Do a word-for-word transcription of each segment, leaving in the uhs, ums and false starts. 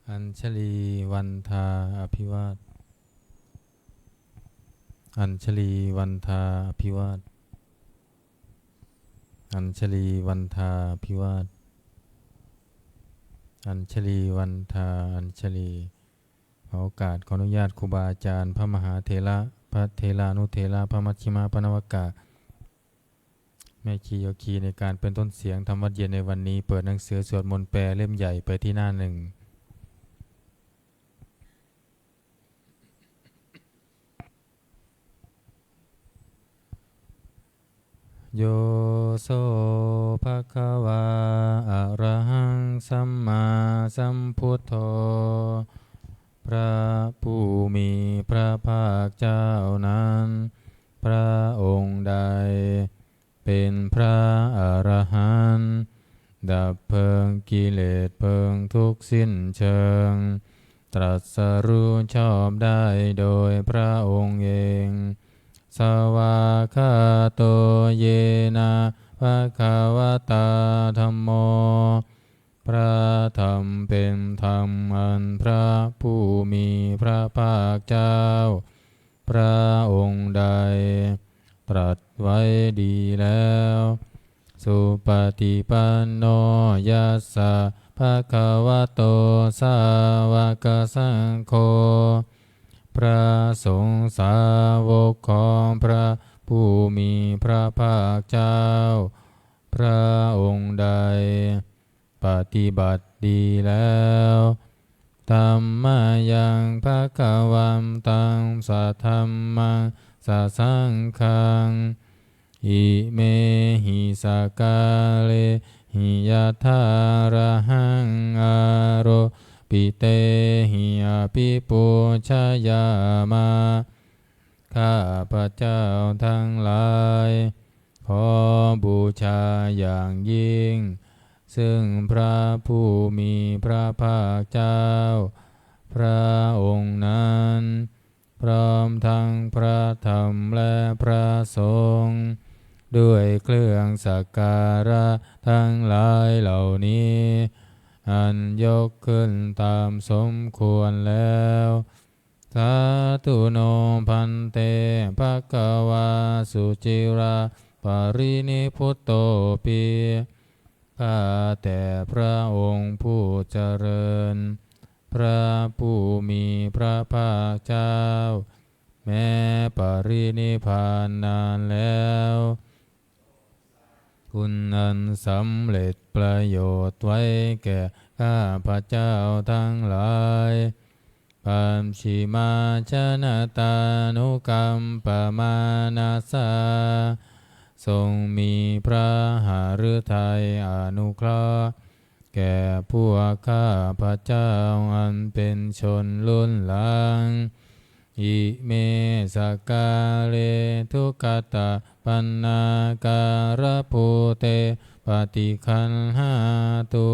Añjalī vandā abhivād. Añjalī vandā abhivād. Añjalī vandā abhivād. Añjalī vandā añjalī. ขอโอกาส ขออนุญาตครูบาอาจารย์ พระมหาเถระ พระเถรานุเถระ พระมัชฌิมะ พระนวกะ แม่ชีโยคี ในการเป็นต้นเสียงธรรมวัตรเย็นในวันนี้ เปิดหนังสือสวดมนต์แปลเล่มใหญ่ไปที่หน้าหนึ่ง Yo so bhagavā arahaṃ sammāsambuddho พระผู้มีพระภาคเจ้านั้น พระองค์ใด เป็นพระอรหันต์ ดับเพลิงกิเลสเพลิงทุกข์สิ้นเชิง ตรัสรู้ชอบได้โดยพระองค์เอง Svākkhāto yena bhagavatā dhammo พระธรรมเป็นธรรมอันพระผู้มีพระภาคเจ้า พระองค์ใด ตรัสไว้ดีแล้ว Supaṭipanno yassa bhagavato sāvakasaṅgho พระสงฆ์สาวกของพระผู้มีพระภาคเจ้า พระองค์ใด ปฏิบัติดีแล้ว Dhammayaṃ bhagavantaṃ sadhammaṃ sasaṅghaṃ imehi sakkārehi yathārahaṃ āropitehi abhipūjayāma ข้าพเจ้าทั้งหลาย ขอบูชาอย่างยิ่ง ซึ่งพระผู้มีพระภาคเจ้า พระองค์นั้น พร้อมทั้งพระธรรมและพระสงฆ์ ด้วยเครื่องสักการะทั้งหลายเหล่านี้ อันยกขึ้นตามสมควรแล้ว Sādhu no bhante bhagavā suciraparinibbuttopi ข้าแต่พระองค์ผู้เจริญ พระผู้มีพระภาคเจ้า แม้ปรินิพพานนานแล้ว คุณอันสำเร็จประโยชน์ไว้แก่ข้าพเจ้าทั้งหลาย Pacchimājanatānukampamānassa ทรงมีพระหฤทัยอนุเคราะห์ แก่พวกข้าพเจ้าอันเป็นชนรุ่นหลัง Ime sakkāre duggatapaṇṇākārabhūte paṭiggaṇhātu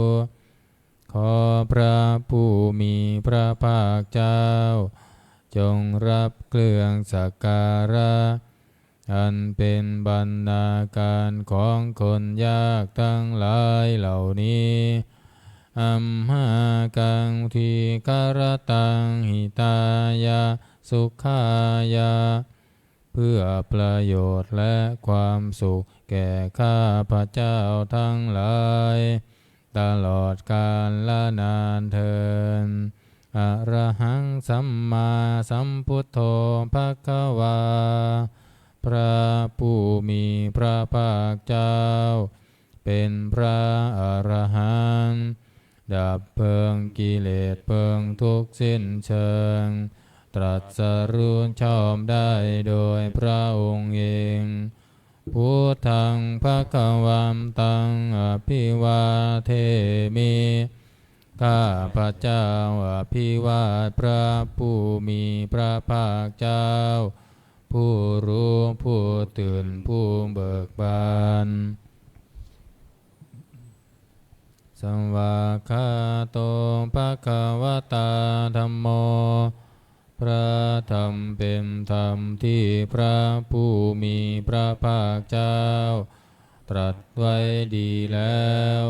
ขอพระผู้มีพระภาคเจ้า จงรับเครื่องสักการะ อันเป็นบรรณาการของคนยากทั้งหลายเหล่านี้ Amhākaṃ dīgharattaṃ hitāya sukhāya เพื่อประโยชน์และความสุขแก่ข้าพเจ้าทั้งหลาย ตลอดกาลนานเทอญ Arahaṃ sammāsambuddho bhagavā พระผู้มีพระภาคเจ้า เป็นพระอรหันต์ ดับเพลิงกิเลสเพลิงทุกข์สิ้นเชิง ตรัสรู้ชอบได้โดยพระองค์เอง Buddhaṃ bhagavantaṃ abhivādemi ข้าพเจ้าอภิวาทพระผู้มีพระภาคเจ้า ผู้รู้ผู้ตื่นผู้เบิกบาน Svākkhāto bhagavatā dhammo พระธรรมเป็นธรรมที่พระผู้มีพระภาคเจ้า ตรัสไว้ดีแล้ว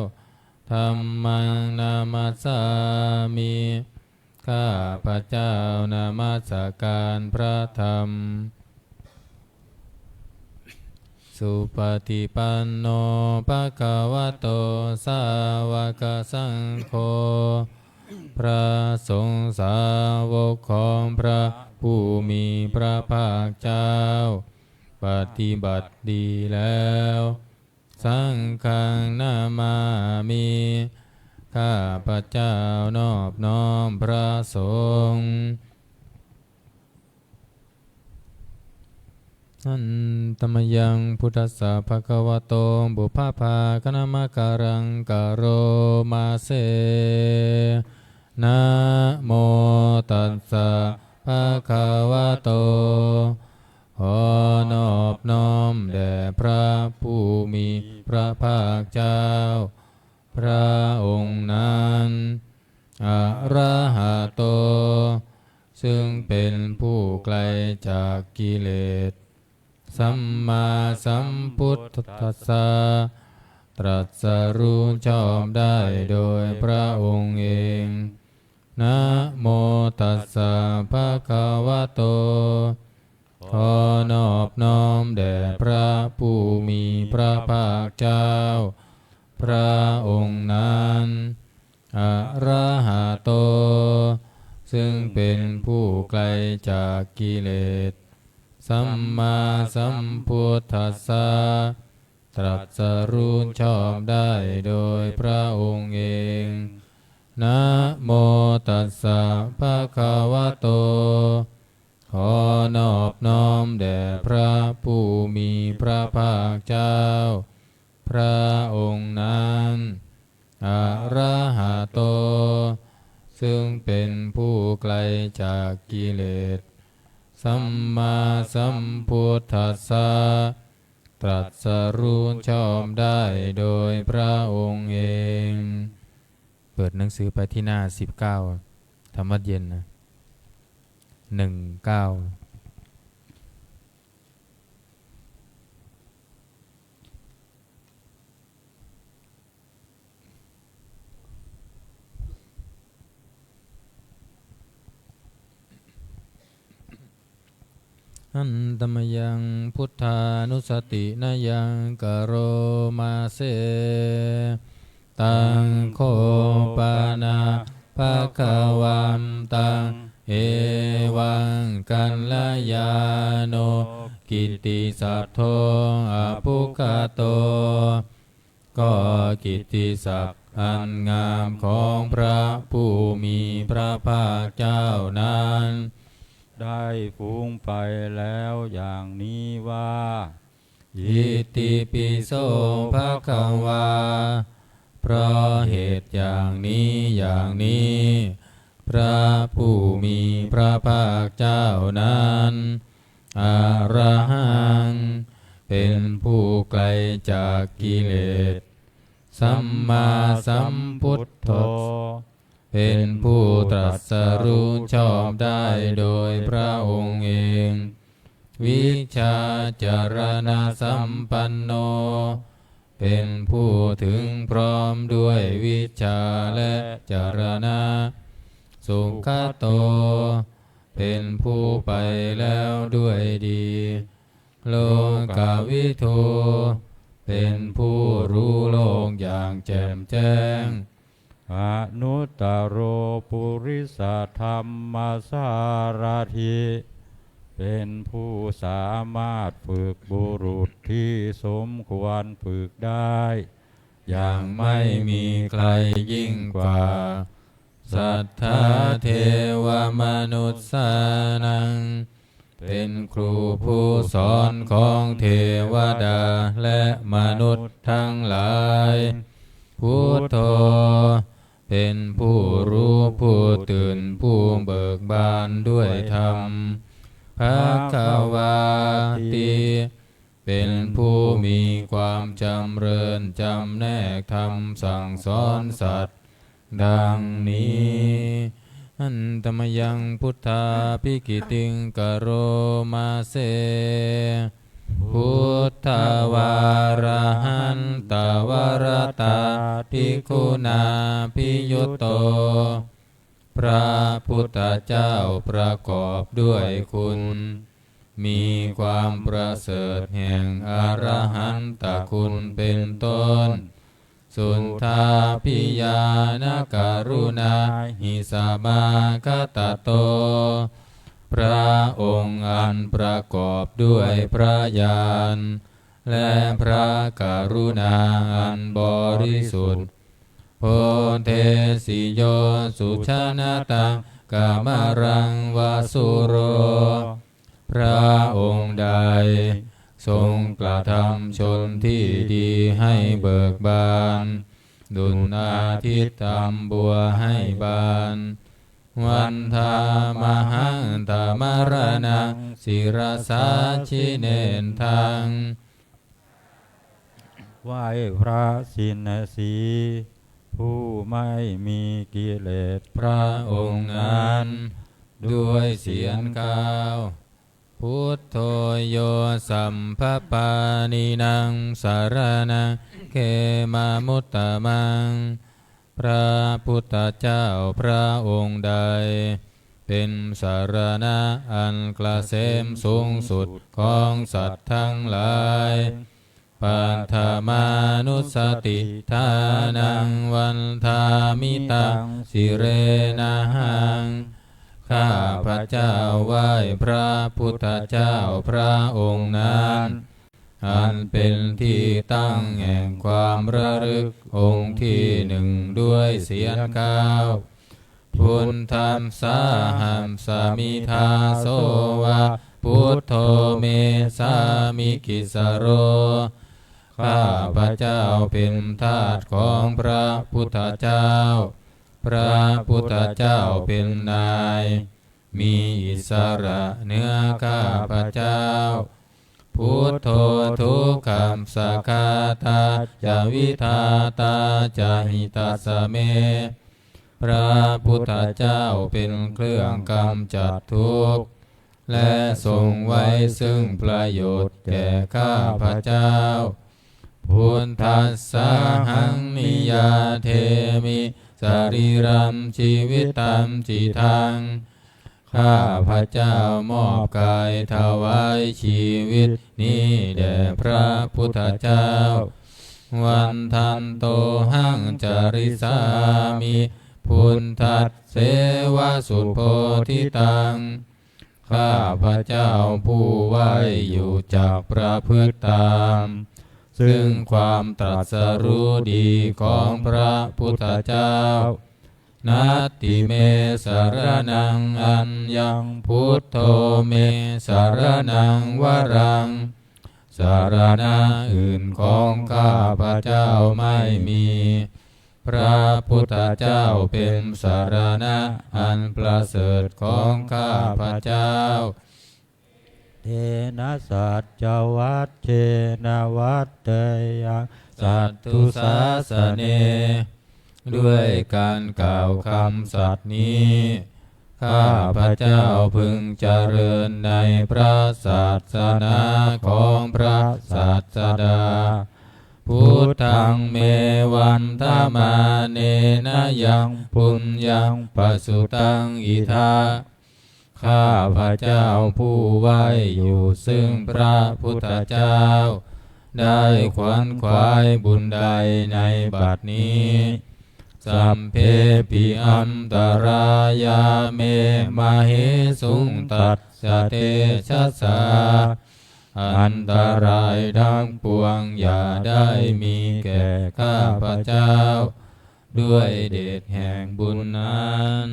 Dhammaṃ namassāmi ข้าพเจ้านมัสการพระธรรม Supaṭipanno bhagavato sāvakasaṅgho พระสงฆ์สาวกของพระผู้มีพระภาคเจ้า ปฏิบัติดีแล้ว Saṅghaṃ namāmi ข้าพเจ้านอบน้อมพระสงฆ์ Handa mayaṃ buddhassa bhagavato pubbabhāganamakāraṃ karoma se. Namo tassa bhagavato ขอนอบน้อมแด่พระผู้มีพระภาคเจ้า พระองค์นั้น arahato ซึ่งเป็นผู้ไกลจากกิเลส sammāsambuddhassa ตรัสรู้ชอบได้โดยพระองค์เอง Namo tassa bhagavato ขอนอบน้อมแด่พระผู้มีพระภาคเจ้า พระองค์นั้น arahato ซึ่งเป็นผู้ไกลจากกิเลส sammāsambuddhassa ตรัสรู้ชอบได้โดยพระองค์เอง Namo tassa bhagavato ขอนอบน้อมแด่พระผู้มีพระภาคเจ้า พระองค์นั้น arahato ซึ่งเป็นผู้ไกลจากกิเลส sammāsambuddhassa ตรัสรู้ชอบได้โดยพระองค์เอง เปิดหนังสือไปที่หน้าสิบเก้า ธรรมวัตรเย็นนะ หนึ่งเก้า Handa mayaṃ buddhānussatinayaṃ karoma se. Taṃ kho pana bhagavantaṃ evaṃ kalyāṇo kittisaddo abbhuggato ก็กิตติศักดิ์อันงามของพระผู้มีพระภาคเจ้านั้น ได้ฟูงไปแล้วอย่างนี้ว่า Itipi so bhagavā เพราะเหตุอย่างนี้อย่างนี้ พระผู้มีพระภาคเจ้านั้น arahaṃ เป็นผู้ไกลจากกิเลส sammāsambuddho เป็นผู้ตรัสรู้ชอบได้โดยพระองค์เอง vijjācaraṇasampanno เป็นผู้ถึงพร้อมด้วยวิชชาและจรณะ sugato เป็นผู้ไปแล้วด้วยดี lokavidū เป็นผู้รู้โลกอย่างแจ่มแจ้ง anuttaro purisadammasārathi เป็นผู้สามารถฝึกบุรุษที่สมควรฝึกได้ อย่างไม่มีใครยิ่งกว่า satthā devamanussānaṃ เป็นครูผู้สอนของเทวดาและมนุษย์ทั้งหลาย buddho เป็นผู้รู้ผู้ตื่นผู้เบิกบานด้วยธรรม bhagavāti เป็นผู้มีความจำเริญจำแนกธรรมสั่งสอนสัตว์ ดังนี้ Handa mayaṃ buddhābhigītiṃ karoma se. Buddhavārahantavaratādiguṇābhiyutto. พระพุทธเจ้าประกอบด้วยคุณ มีความประเสริฐแห่งอรหันตคุณเป็นต้น Suddhābhiñāṇakaruṇāhi samāgatatto พระองค์อันประกอบด้วยพระญาณ และพระกรุณาอันบริสุทธิ์ Bodhesi yo sujanataṃ kamalaṃ va sūro พระองค์ใดทรงกระทำชนที่ดีให้เบิกบาน ดุจอาทิตย์ทำบัวให้บาน Vandāmahaṃ tamaraṇaṃ sirasā jinendaṃ ไหว้พระชินสีห์ ผู้ไม่มีกิเลส พระองค์นั้น ด้วยเสียงกล่าว Buddho yo sabbapāṇīnaṃ saraṇaṃ khemamuttamaṃ พระพุทธเจ้าพระองค์ใด เป็นสรณะอันเกษมสูงสุดของสัตว์ทั้งหลาย Paṭhamānussatiṭṭhānaṃ vandāmi taṃ sirenahaṃ ข้าพเจ้าไหว้พระพุทธเจ้าพระองค์นั้น อันเป็นที่ตั้งแห่งความระลึกองค์ที่หนึ่งด้วยเสียงกล่าว Buddhassāhasmi dāso va buddho me sāmikissaro ข้าพเจ้าเป็นทาสของพระพุทธเจ้า พระพุทธเจ้าเป็นนาย มีอิสระเหนือข้าพเจ้า Buddho dukkhassa ghātā ca vidhātā ca hitassa me พระพุทธเจ้าเป็นเครื่องกำจัดทุกข์ และทรงไว้ซึ่งประโยชน์แก่ข้าพเจ้า Buddhassāhaṃ niyyādemi sarīraṃ jīvitaṃ cidaṃ ข้าพเจ้ามอบกายถวายชีวิตนี้แด่พระพุทธเจ้า Vandantohaṃ carissāmi buddhasseva subodhitaṃ ข้าพเจ้าผู้ไหว้อยู่จักประพฤติตาม ซึ่งความตรัสรู้ดีของพระพุทธเจ้า Natthi me saraṇaṃ aññaṃ buddho me saraṇaṃ varaṃ สรณะอื่นของข้าพเจ้าไม่มี พระพุทธเจ้าเป็นสรณะอันประเสริฐของข้าพเจ้า Etena saccavajjena vaḍḍheyyaṃ satthu sāsane ด้วยการกล่าวคำสัตย์นี้ ข้าพเจ้าพึงเจริญในพระศาสนาของพระศาสดา Buddhaṃ me vandamānena yaṃ puññaṃ pasutaṃ idha ข้าพเจ้าผู้ไหว้อยู่ซึ่งพระพุทธเจ้า ได้ขวนขวายบุญใดในบัดนี้ Sabbepi antarāyā me māhesuṃ tassa tejasā อันตรายทั้งปวงอย่าได้มีแก่ข้าพเจ้า ด้วยเดชแห่งบุญนั้น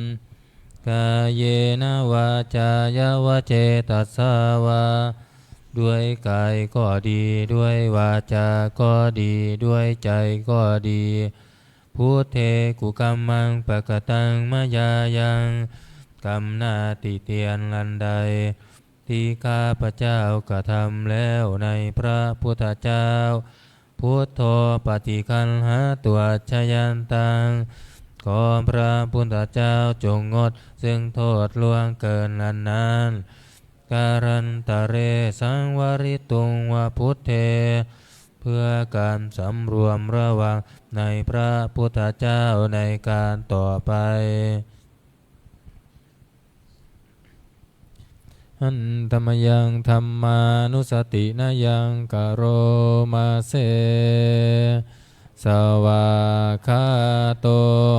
Kāyena vācāya va cetasā vā ด้วยกายก็ดี ด้วยวาจาก็ดี ด้วยใจก็ดี Buddhe kukammaṃ pakataṃ mayā yaṃ กรรมหน้าติเตียนอันใด ที่ข้าพเจ้ากระทำแล้วในพระพุทธเจ้า Buddho paṭiggaṇhatu accayantaṃ ขอพระพุทธเจ้าจงงดซึ่งโทษล่วงเกินอันนั้น Kālantare saṃvarituṃ va buddhe เพื่อการสำรวมระวังในพระพุทธเจ้าในการต่อไป Handa mayaṃ dhammānussatinayaṃ karoma se. Svākkhāto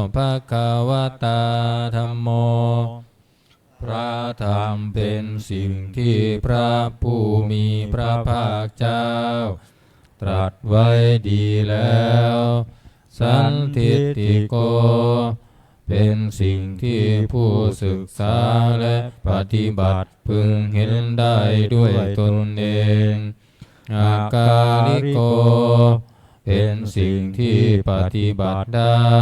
bhagavatā dhammo. พระธรรมเป็นสิ่งที่พระผู้มีพระภาคเจ้า ตรัสไว้ดีแล้ว Sandiṭṭhiko เป็นสิ่งที่ผู้ศึกษาและปฏิบัติพึงเห็นได้ด้วยตนเอง Akāliko เป็นสิ่งที่ปฏิบัติได้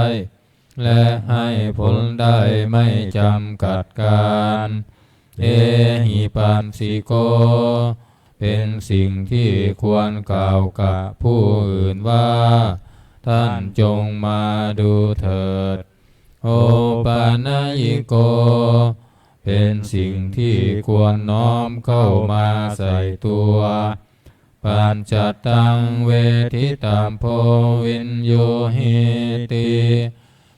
และให้ผลได้ไม่จำกัดกาล Ehipassiko เป็นสิ่งที่ควรกล่าวกับผู้อื่นว่า ท่านจงมาดูเถิด Opanayiko เป็นสิ่งที่ควรน้อมเข้ามาใส่ตัว Paccattaṃ veditabbo viññūhīti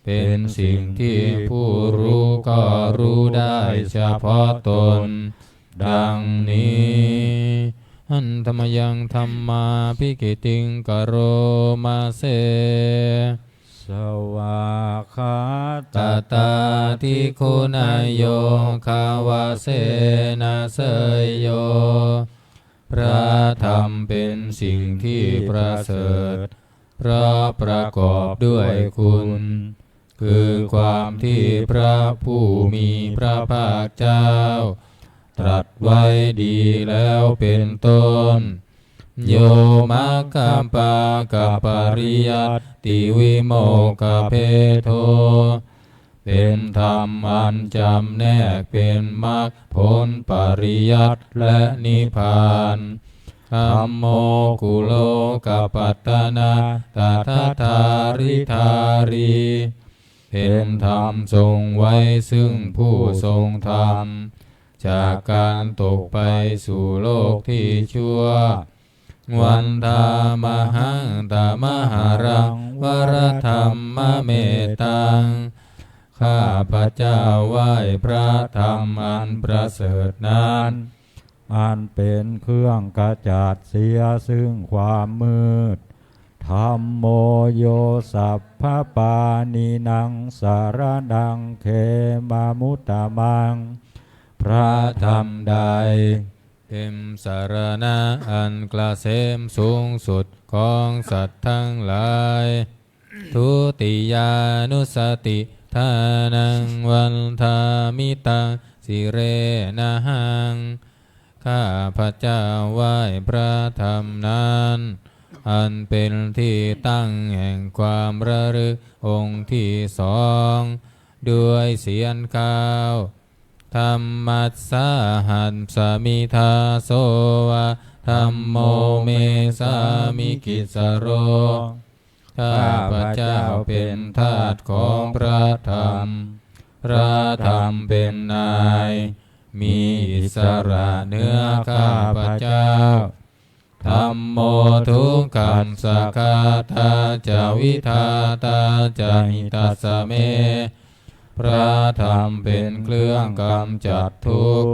เป็นสิ่งที่ผู้รู้ก็รู้ได้เฉพาะตน ดังนี้ Handa mayaṃ dhammābhigītiṃ karoma se. Svākkhātatādiguṇayogavasena seyyo. พระธรรมเป็นสิ่งที่ประเสริฐ เพราะประกอบด้วยคุณ คือความที่พระผู้มีพระภาคเจ้า ตรัสไว้ดีแล้วเป็นต้น Yo maggaphagapariyattivimokkhabhedo เป็นธรรมอันจำแนกเป็นมรรคผลปริยัติและนิพพาน Dhammo kulokapattana tadadhāridhārī เป็นธรรมทรงไว้ซึ่งผู้ทรงธรรม จากการตกไปสู่โลกที่ชั่ว Vandāmahaṃ tamaharaṃ varadhammametaṃ ข้าพเจ้าไหว้พระธรรมอันประเสริฐนั้น อันเป็นเครื่องขจัดเสียซึ่งความมืด Dhammo yo sabbapāṇīnaṃ saraṇaṃ khemamuttamaṃ พระธรรมใด เป็นสรณะอันเกษมสูงสุดของสัตว์ทั้งหลาย Dutiyānussatiṭṭhānaṃ vandāmi taṃ sirenahaṃ ข้าพเจ้าไหว้พระธรรมนั้น อันเป็นที่ตั้งแห่งความระลึกองค์ที่สอง ด้วยเสียงกล่าว Dhammassāhasmi dāso va dhammo me sāmikissaro ข้าพเจ้าเป็นทาสของพระธรรม พระธรรมเป็นนาย มีอิสระเหนือข้าพเจ้า Dhammo dukkhassa ghātā ca vidhātā ca hitassa me พระธรรมเป็นเครื่องกำจัดทุกข์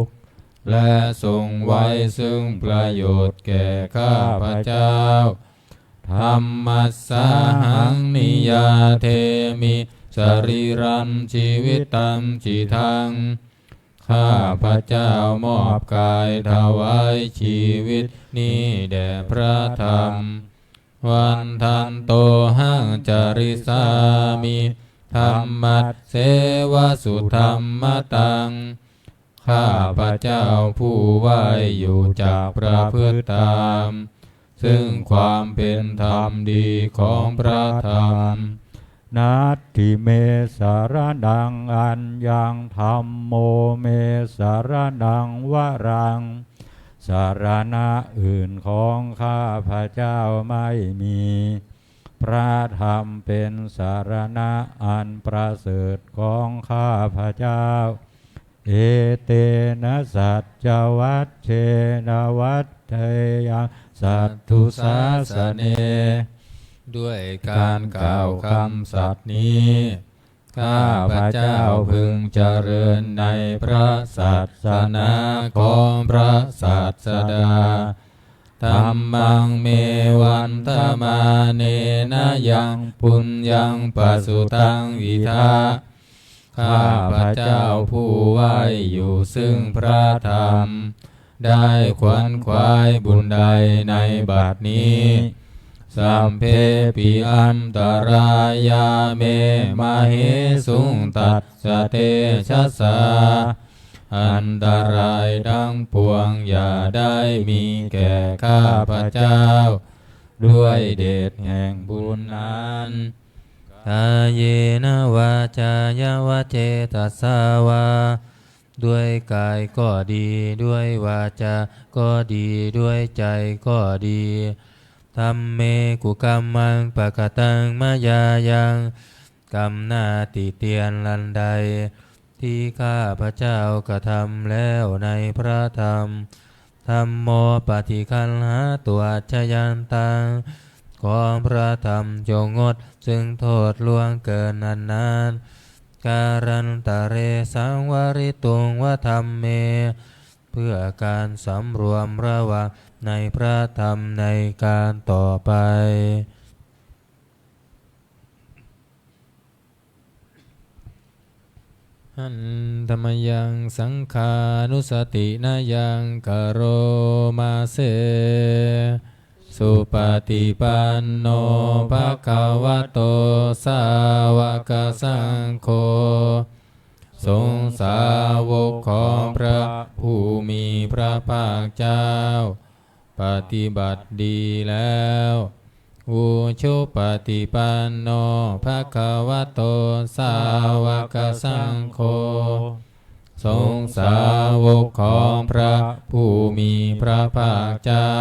และทรงไว้ซึ่งประโยชน์แก่ข้าพเจ้า Dhammassāhaṃ niyyādemi sarīrañjīvitañcidaṃ ข้าพเจ้ามอบกายถวายชีวิตนี้แด่พระธรรม Vandantohaṃ carissāmi dhammasseva sudhammataṃ ข้าพเจ้าผู้ไหว้อยู่จักประพฤติตาม ซึ่งความเป็นธรรมดีของพระธรรม Natthi me saraṇaṃ aññaṃ dhammo me saraṇaṃ varaṃ สรณะอื่นของข้าพเจ้าไม่มี พระธรรมเป็นสรณะอันประเสริฐของข้าพเจ้า Etena saccavajjena vaḍḍheyyaṃ satthusāsane ด้วยการกล่าวคำสัตย์นี้ ข้าพเจ้าพึงเจริญในพระศาสนาของพระศาสดา Dhammaṃ me vandamānena yaṃ puññaṃ pasutaṃ idha. ข้าพเจ้าผู้ไหว้อยู่ซึ่งพระธรรม ได้ขวนขวายบุญใดในบัดนี้ Sabbepi antarāyā me māhesuṃ tassa tejasā. อันตรายทั้งปวงอย่าได้มีแก่ข้าพเจ้า ด้วยเดชแห่งบุญนั้น Kāyena vācāya va cetasā vā. ด้วยกายก็ดี ด้วยวาจาก็ดี ด้วยใจก็ดี Dhamme kukammaṃ pakataṃ mayā yaṃ. กรรมหน้าติเตียนอันใด ที่ข้าพเจ้ากระทำแล้วในพระธรรม Dhammo paṭiggaṇhātu accayantaṃ. ขอพระธรรมจงงดซึ่งโทษล่วงเกินอันนั้น Kālantare saṃvarituṃ va dhamme. เพื่อการสำรวมระวังในพระธรรมในการต่อไป Handa mayaṃ saṅghānussatinayaṃ karoma se. Supaṭipanno bhagavato sāvakasaṅgho. สงฆ์สาวกของพระผู้มีพระภาคเจ้า ปฏิบัติดีแล้ว Ujupaṭipanno bhagavato sāvakasaṅgho. สงฆ์สาวกของพระผู้มีพระภาคเจ้า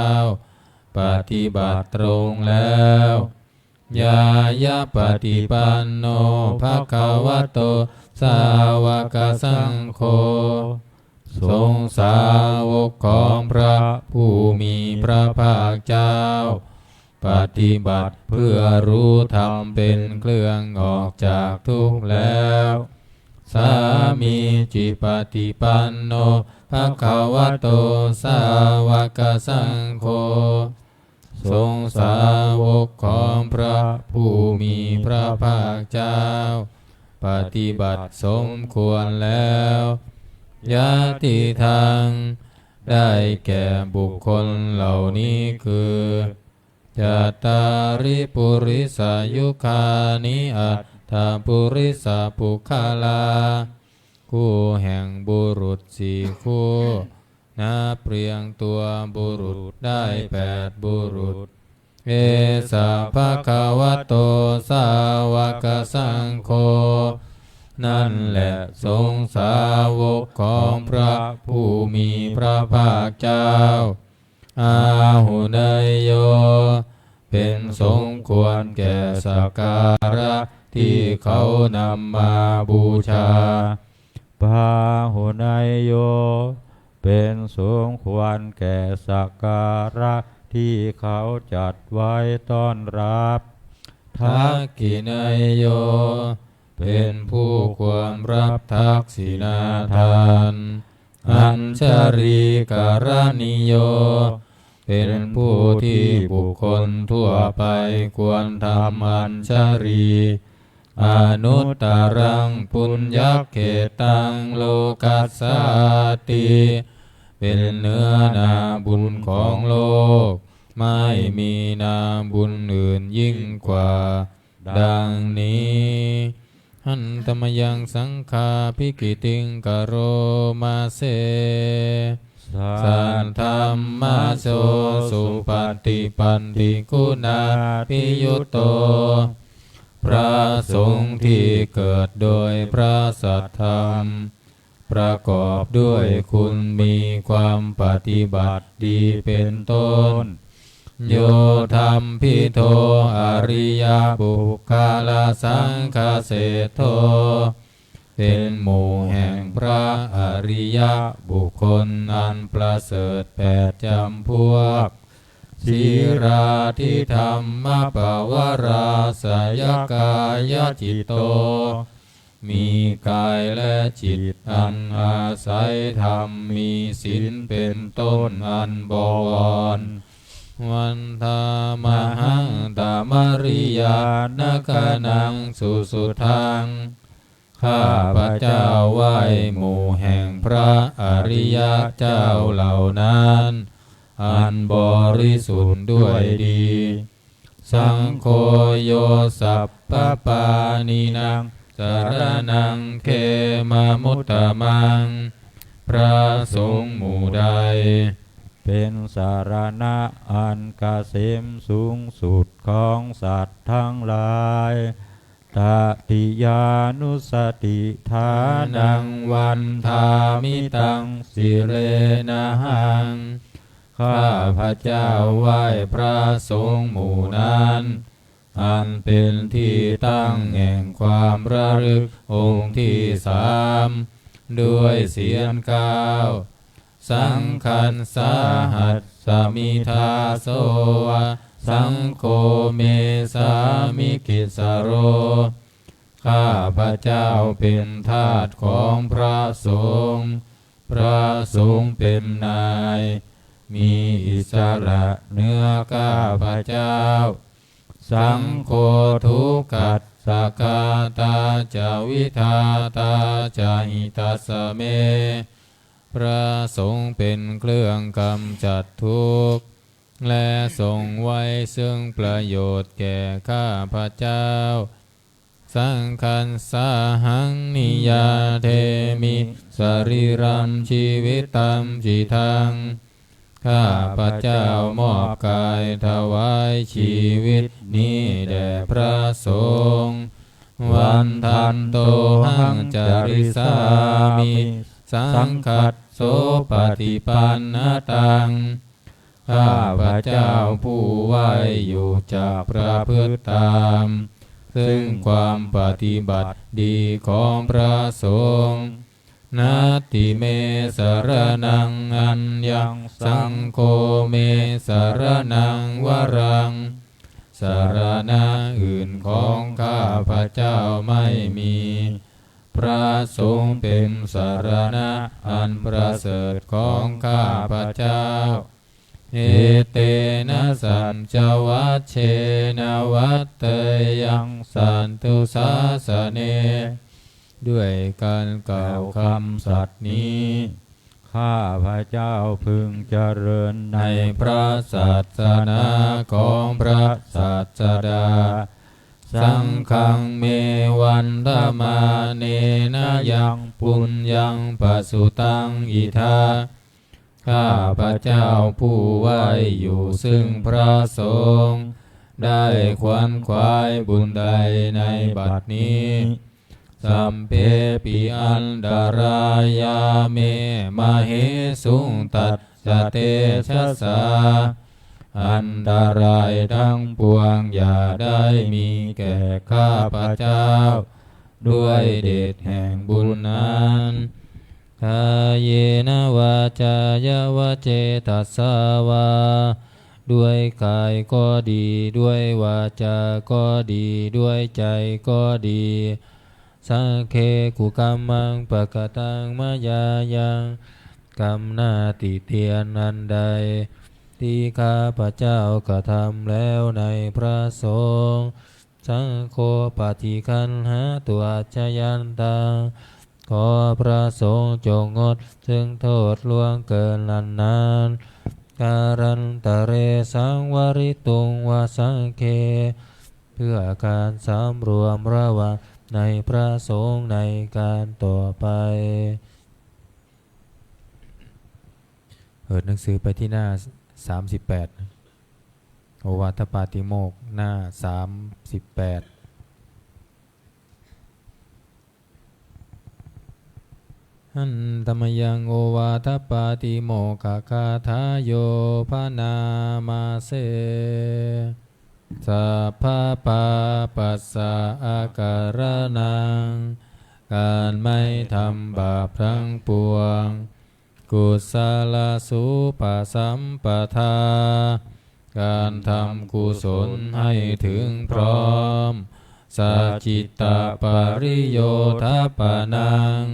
ปฏิบัติตรงแล้ว Ñāyapaṭipanno bhagavato sāvakasaṅgho. สงฆ์สาวกของพระผู้มีพระภาคเจ้า ปฏิบัติเพื่อรู้ธรรมเป็นเครื่องออกจากทุกข์แล้ว Sāmīcipaṭipanno bhagavato sāvakasaṅgho. สงฆ์สาวกของพระผู้มีพระภาคเจ้า ปฏิบัติสมควรแล้ว Yadidaṃ ได้แก่บุคคลเหล่านี้คือ Cattāri purisayugāni aṭṭha purisapuggalā. คู่แห่งบุรุษสี่คู่ นับเรียงตัวบุรุษได้แปดบุรุษ Esa bhagavato sāvakasaṅgho. นั่นแหละสงฆ์สาวกของพระผู้มีพระภาคเจ้า Āhuneyyo เป็นสมควรแก่สักการะที่เขานำมาบูชา Pāhuneyyo เป็นสมควรแก่สักการะที่เขาจัดไว้ต้อนรับ Dakkhiṇeyyo เป็นผู้ควรรับทักษิณาทาน Añjalikaraṇīyo เป็นผู้ที่บุคคลทั่วไปควรทำอัญชลี Anuttaraṃ puññakkhettaṃ lokassāti เป็นเนื้อนาบุญของโลก ไม่มีนาบุญอื่นยิ่งกว่า ดังนี้ Handa mayaṃ saṅghābhigītiṃ karoma se. Saddhammajo supaṭipattiguṇābhiyutto พระสงฆ์ที่เกิดโดยพระสัทธรรม ประกอบด้วยคุณมีความปฏิบัติดีเป็นต้น Yo dhamvidho ariyapuggalasaṅghaseṭṭho เป็นหมู่แห่งพระอริยบุคคลอันประเสริฐแปดจำพวก Sīlādidhammapavarāsayakāyacitto มีกายและจิตอันอาศัยธรรม มีศีลเป็นต้นอันบวร Vandāmahaṃ tamariyanāganāṃ susuddhaṃ. ข้าพเจ้าไหว้หมู่แห่งพระอริยเจ้าเหล่านั้น อันบริสุทธิ์ด้วยดี Saṅgho yo sabbapāṇīnaṃ saraṇaṃ khemamuttamaṃ. พระสงฆ์หมู่ใด เป็นสรณะอันเกษมสูงสุดของสัตว์ทั้งหลาย Tatiyānussatiṭṭhānaṃ vandāmi taṃ sirenahaṃ. ข้าพเจ้าไหว้พระสงฆ์หมู่นั้น อันเป็นที่ตั้งแห่งความระลึกองค์ที่สาม ด้วยเสียงเก้า Saṅghassāhasmi dāso va saṅgho me sāmikissaro. ข้าพเจ้าเป็นทาสของพระสงฆ์ พระสงฆ์เป็นนาย มีอิสระเหนือข้าพเจ้า Saṅgho dukkhassa ghātā ca vidhātā ca hitassa me. พระสงฆ์เป็นเครื่องกำจัดทุกข์ และทรงไว้ซึ่งประโยชน์แก่ข้าพเจ้า Saṅghassāhaṃ niyyādemi sarīrañjīvitañcidaṃ. ข้าพเจ้ามอบกายถวายชีวิตนี้แด่พระสงฆ์ Vandantohaṃ carissāmi saṅghassopaṭipannataṃ. ข้าพเจ้าผู้ไหว้อยู่จักประพฤติตาม ซึ่งความปฏิบัติดีของพระสงฆ์ Natthi me saraṇaṃ aññaṃ saṅgho me saraṇaṃ varaṃ. สรณะอื่นของข้าพเจ้าไม่มี พระสงฆ์เป็นสรณะอันประเสริฐของข้าพเจ้า Etena saccavajjena vaḍḍheyyaṃ satthu sāsane. ด้วยการกล่าวคำสัตย์นี้ ข้าพเจ้าพึงเจริญในพระศาสนาของพระศาสดา Saṅghaṃ me vandamānena yaṃ puññaṃ pasutaṃ idha. ข้าพเจ้าผู้ไหว้อยู่ซึ่งพระสงฆ์ ได้ขวนขวายบุญใดในบัดนี้ Sabbepi antarāyā me māhesuṃ tassa tejasā. อันตรายทั้งปวงอย่าได้มีแก่ข้าพเจ้า ด้วยเดชแห่งบุญนั้น Kāyena vācāya va cetasā vā. ด้วยกายก็ดี ด้วยวาจาก็ดี ด้วยใจก็ดี Sagge kukammaṃ pakataṃ mayā yaṃ. กรรมหน้าติเตียนอันใด ที่ข้าพเจ้ากระทำแล้วในพระสงฆ์ Saṅgho paṭiggaṇhātu accayantaṃ. ขอพระสงฆ์จงงดซึ่งโทษล่วงเกินนั้นนั้น Kālantare saṃvarituṃ va saṅghe. เพื่อการสำรวมระวังในพระสงฆ์ในการต่อไป เปิดหนังสือไปที่หน้าสามสิบแปด โอวาทปาติโมกข์ หน้าสามสิบแปด Handa mayaṃ ovādapātimokkhaggāthāyo bhaṇāma se. Sabbapāpassa akaraṇaṃ. การไม่ทำบาปทั้งปวง Kusalasupasampadā. การทำกุศลให้ถึงพร้อม sacittapariyothapanaṃ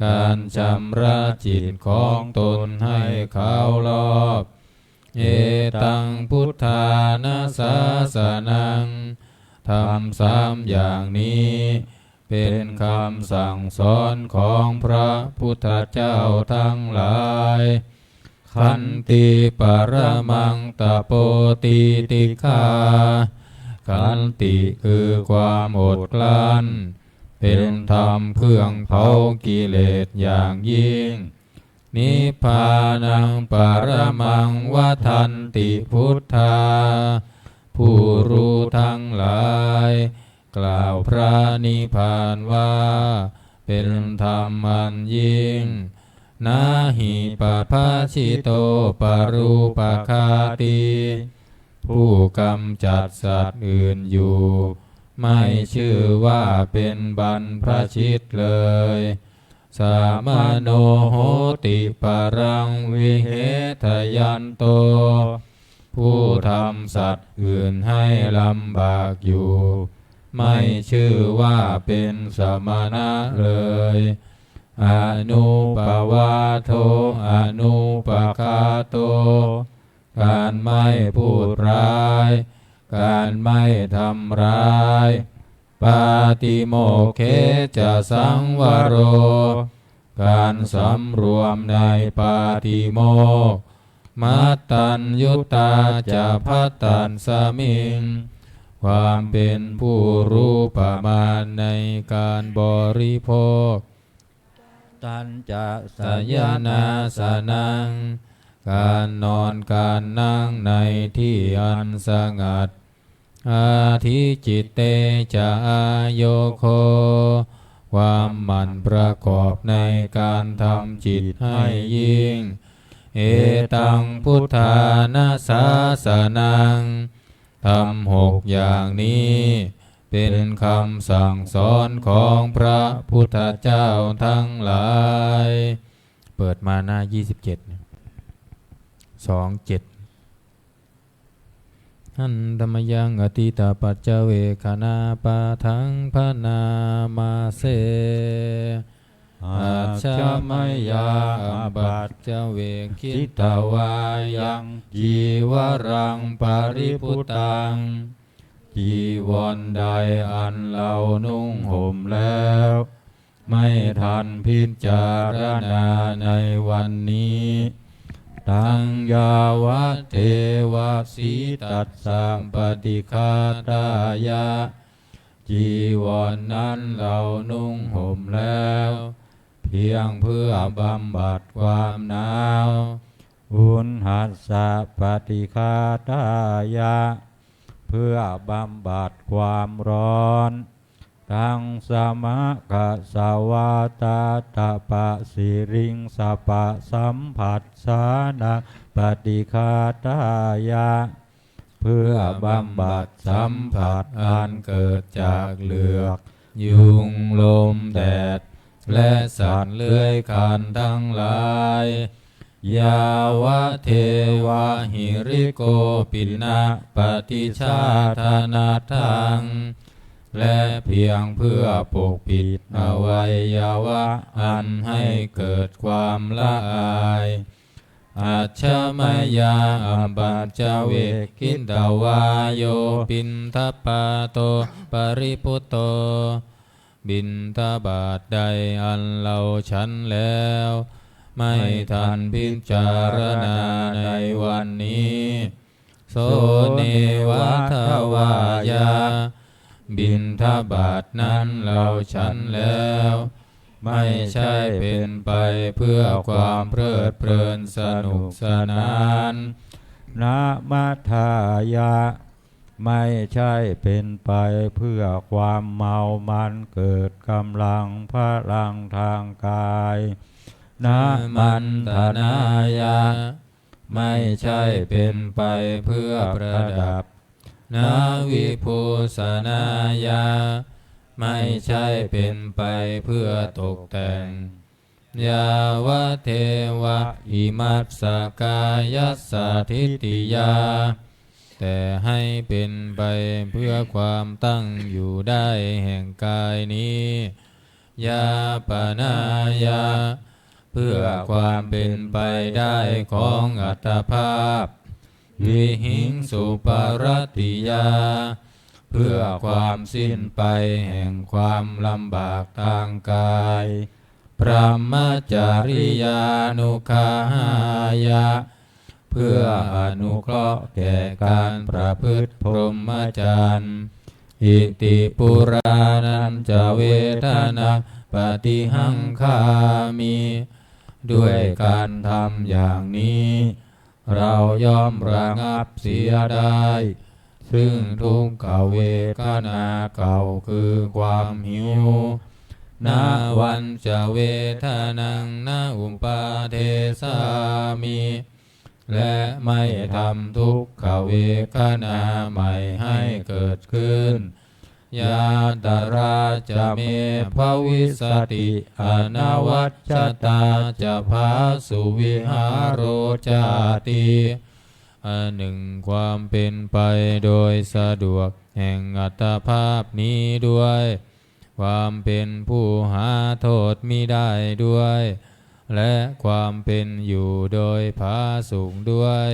การชำระจิตของตนให้ขาวรอบ Etaṃ buddhāna sāsanaṃ ธรรมสามอย่างนี้ เป็นคำสั่งสอนของพระพุทธเจ้าทั้งหลาย Khanti paramaṃ tapo titikkhā ขันติคือความอดกลั้น เป็นธรรมเครื่องเผากิเลสอย่างยิ่ง Nibbānaṃ paramaṃ vadanti buddhā ผู้รู้ทั้งหลาย กล่าวพระนิพพานว่า เป็นธรรมอันยิ่ง Na hi pabbajito parūpaghātī ผู้กำจัดสัตว์อื่นอยู่ ไม่ชื่อว่าเป็นบรรพชิตเลย Samaṇo hoti paraṃ vihesayanto ผู้ทำสัตว์อื่นให้ลำบากอยู่ ไม่ชื่อว่าเป็นสมณะเลย Anuppavādo anupaghāto การไม่พูดร้าย การไม่ทำร้าย Pātimokkhe ca saṃvaro การสำรวมในปาติโมกข์ Mattaññutā ca bhaddasmiṃ ความเป็นผู้รู้ประมาณในการบริโภค Tañca sayanāsanaṃ การนอนการนั่งในที่อันสงัด Adhicitte ca āyogo ความหมั่นประกอบในการทำจิตให้ยิ่ง Etaṃ buddhāna sāsanaṃ ธรรมหกอย่างนี้ เป็นคำสั่งสอนของพระพุทธเจ้าทั้งหลาย เปิดมาหน้า ยี่สิบเจ็ด สองเจ็ด Handa mayaṃ atītapaccavekkhaṇapāṭhaṃ bhaṇāma se. Ajja mayā apaccavekkhitvā yaṃ cīvaraṃ paribhuttaṃ จีวรใดอันเรานุ่งห่มแล้ว ไม่ทันพิจารณาในวันนี้ Taṃ yāvadeva sītassa paṭighātāya จีวรนั้นเรานุ่งห่มแล้ว เพียงเพื่อบำบัดความหนาว Uṇhassa paṭighātāya เพื่อบำบัดความร้อน Taṃ samakasavātātapasiriṃsapasamphassānaṃ paṭighātāya เพื่อบำบัดสัมผัสอันเกิดจากเหลือก ยุง ลม แดด และสัตว์เลื้อยคลานทั้งหลาย Yāvadeva hirikopinapaṭicchādanatthaṃ และเพียงเพื่อปกปิดอวัยวะอันให้เกิดความละอาย Ajja mayā apaccavekkhitvā yo piṇḍapāto paribhutto บิณฑบาตใดอันเราฉันแล้ว ไม่ทันพิจารณาในวันนี้ So neva davāya บิณฑบาตนั้นเราฉันแล้ว ไม่ใช่เป็นไปเพื่อความเพลิดเพลินสนุกสนาน Na madāya ไม่ใช่เป็นไปเพื่อความเมามันเกิดกำลังพลังทางกาย Na maṇḍanāya ไม่ใช่เป็นไปเพื่อประดับ Na vibhūsanāya ไม่ใช่เป็นไปเพื่อตกแต่ง Yāvadeva imassa kāyassa ṭhitiyā แต่ให้เป็นไปเพื่อความตั้งอยู่ได้แห่งกายนี้ Yāpanāya เพื่อความเป็นไปได้ของอัตภาพ Vihiṃsuparatiyā เพื่อความสิ้นไปแห่งความลำบากทางกาย Brahmacariyānuggahāya เพื่ออนุเคราะห์แก่การประพฤติพรหมจรรย์ Iti purāṇañca vedanaṃ paṭihaṅkhāmi ด้วยการทำอย่างนี้ เราย่อมระงับเสียได้ ซึ่งทุกขเวทนาเก่าคือความหิว Navañca vedanaṃ na uppādessāmi และไม่ทำทุกขเวทนาใหม่ให้เกิดขึ้น Yātrā ca me bhavissati anavajjatā ca phāsuvihāro cāti. อันหนึ่งความเป็นไปโดยสะดวกแห่งอัตภาพนี้ด้วย ความเป็นผู้หาโทษมิได้ด้วย และความเป็นอยู่โดยผาสุกด้วย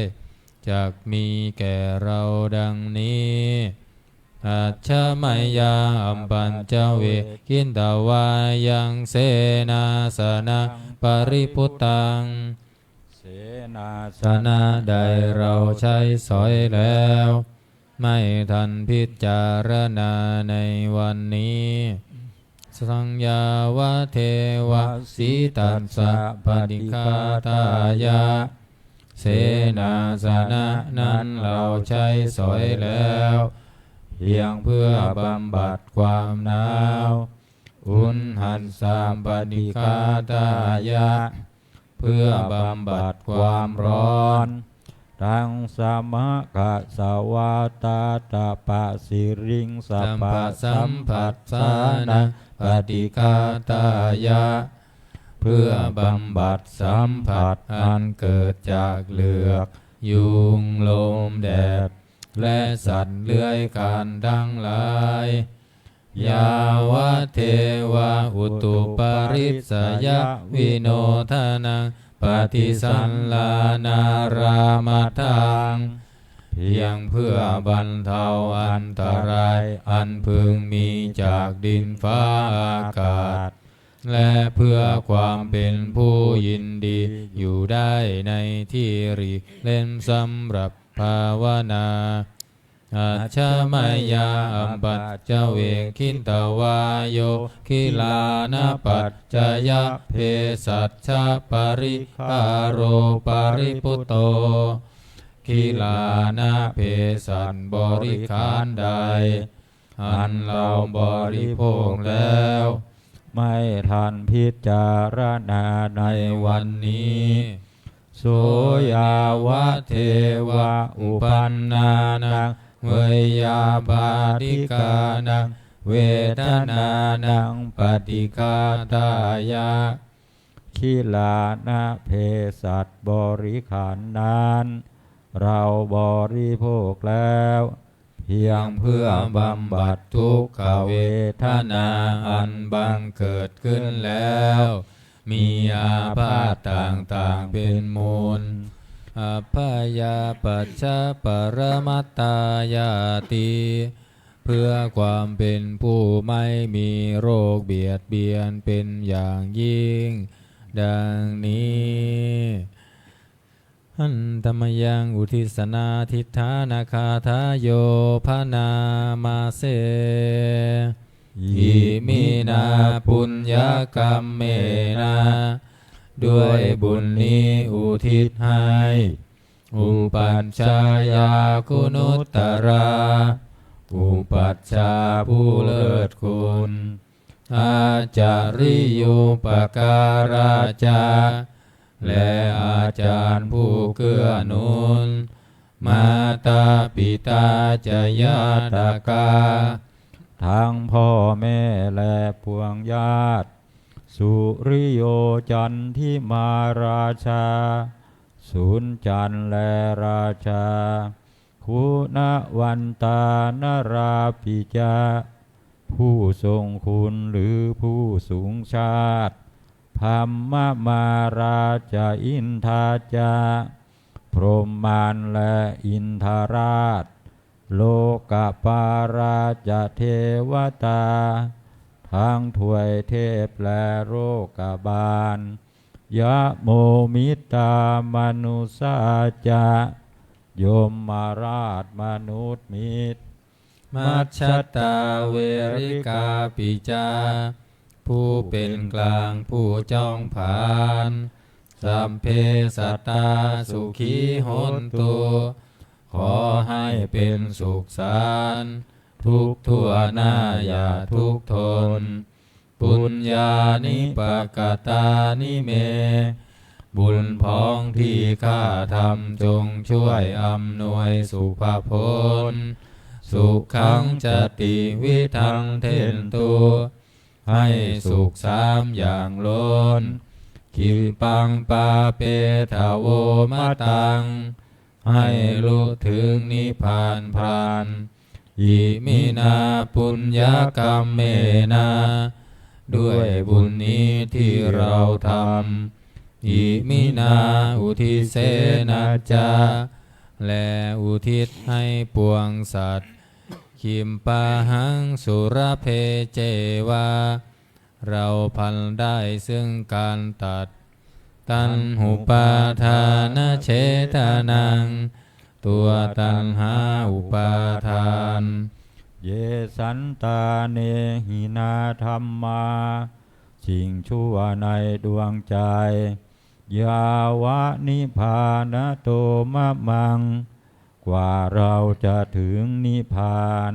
จักมีแก่เราดังนี้ Ajja mayā apaccavekkhitvā yaṃ senāsanaṃ paribhuttaṃ เสนาสนะใดเราใช้สอยแล้ว ไม่ทันพิจารณาในวันนี้ Saṃyāvadeva sītassa paṭighātāya เสนาสนะนั้นเราใช้สอยแล้ว เพียงเพื่อบำบัดความหนาว Uṇhassa paṭighātāya เพื่อบำบัดความร้อน Taṃ samakkhasvā tātapasiriṃ sabbasamphassānaṃ paṭighātāya เพื่อบำบัดสัมผัสอันเกิดจากเหลือก ยุง ลม แดด และสัตว์เลื้อยคลานทั้งหลาย Yāvadeva utuparissayavinodanaṃ paṭisallānārāmatthaṃ เพียงเพื่อบรรเทาอันตรายอันพึงมีจากดินฟ้าอากาศ และเพื่อความเป็นผู้ยินดีอยู่ได้ในที่หลีกเร้นสำหรับภาวนา Ajja mayā apaccavekkhitvā yo gilānapaccayabhesajjaparikkhāro paribhutto กิลานะเภสัชบริขารใด อันเราบริโภคแล้ว ไม่ทันพิจารณาในวันนี้ So yāvadeva uppannānaṃ veyyābādhikānaṃ vedanānaṃ paṭighātāya กิลานะเภสัชบริขารนั้น เราบริโภคแล้ว เพียงเพื่อบำบัดทุกขเวทนาอันบังเกิดขึ้นแล้ว มีอาพาธต่างๆเป็นมูล Abyāpajjhaparamatāyāti เพื่อความเป็นผู้ไม่มีโรคเบียดเบียนเป็นอย่างยิ่ง ดังนี้ Handa mayaṃ uddissanādhiṭṭhānagāthāyo bhaṇāma se. Iminā puññakammena ด้วยบุญนี้อุทิศให้ Upajjhāyā guṇuttarā อุปัชฌาย์ผู้เลิศคุณ Ācariyūpakārā ca และอาจารย์ผู้เกื้อหนุน Mātā pitā ca ñātakā ทั้งพ่อแม่และปวงญาติ Suriyo candimā rājā สุริจันทร์และราชา Guṇavantā narāpi ca ผู้ทรงคุณหรือผู้สูงชาติ Brahmamārā ca indā ca พรหมมารและอินทราช Lokapālā ca devatā ทั้งทวยเทพและโลกบาล Yamo mittā manussā ca ยมราชมนุษย์มิตร Majjhattā verikāpi ca ผู้เป็นกลางผู้จ้องผลาญ Sabbe sattā sukhī hontu ขอให้เป็นสุขสันต์ ทุกทั่วหน้าอย่าทุกข์ทน Puññāni pakatāni me บุญพ้องที่ข้าทำจงช่วยอำนวยสุภผล Sukhañca tividhaṃ dentu ให้สุขสามอย่างล้น Khippaṃ pāpetha vo mataṃ ให้รู้ถึงนิพพานพลัน Iminā puññakammena ด้วยบุญนี้ที่เราทำ Iminā uddisena ca และอุทิศให้ปวงสัตว์ Kimpāhaṃ sulabhe ceva เราพลันได้ซึ่งการตัด Taṇhupādānachedanaṃ ตัวตัณหาอุปาทาน Ye santāne hīnā dhammā สิ่งชั่วในดวงใจ Yāva nibbānato mamaṃ กว่าเราจะถึงนิพพาน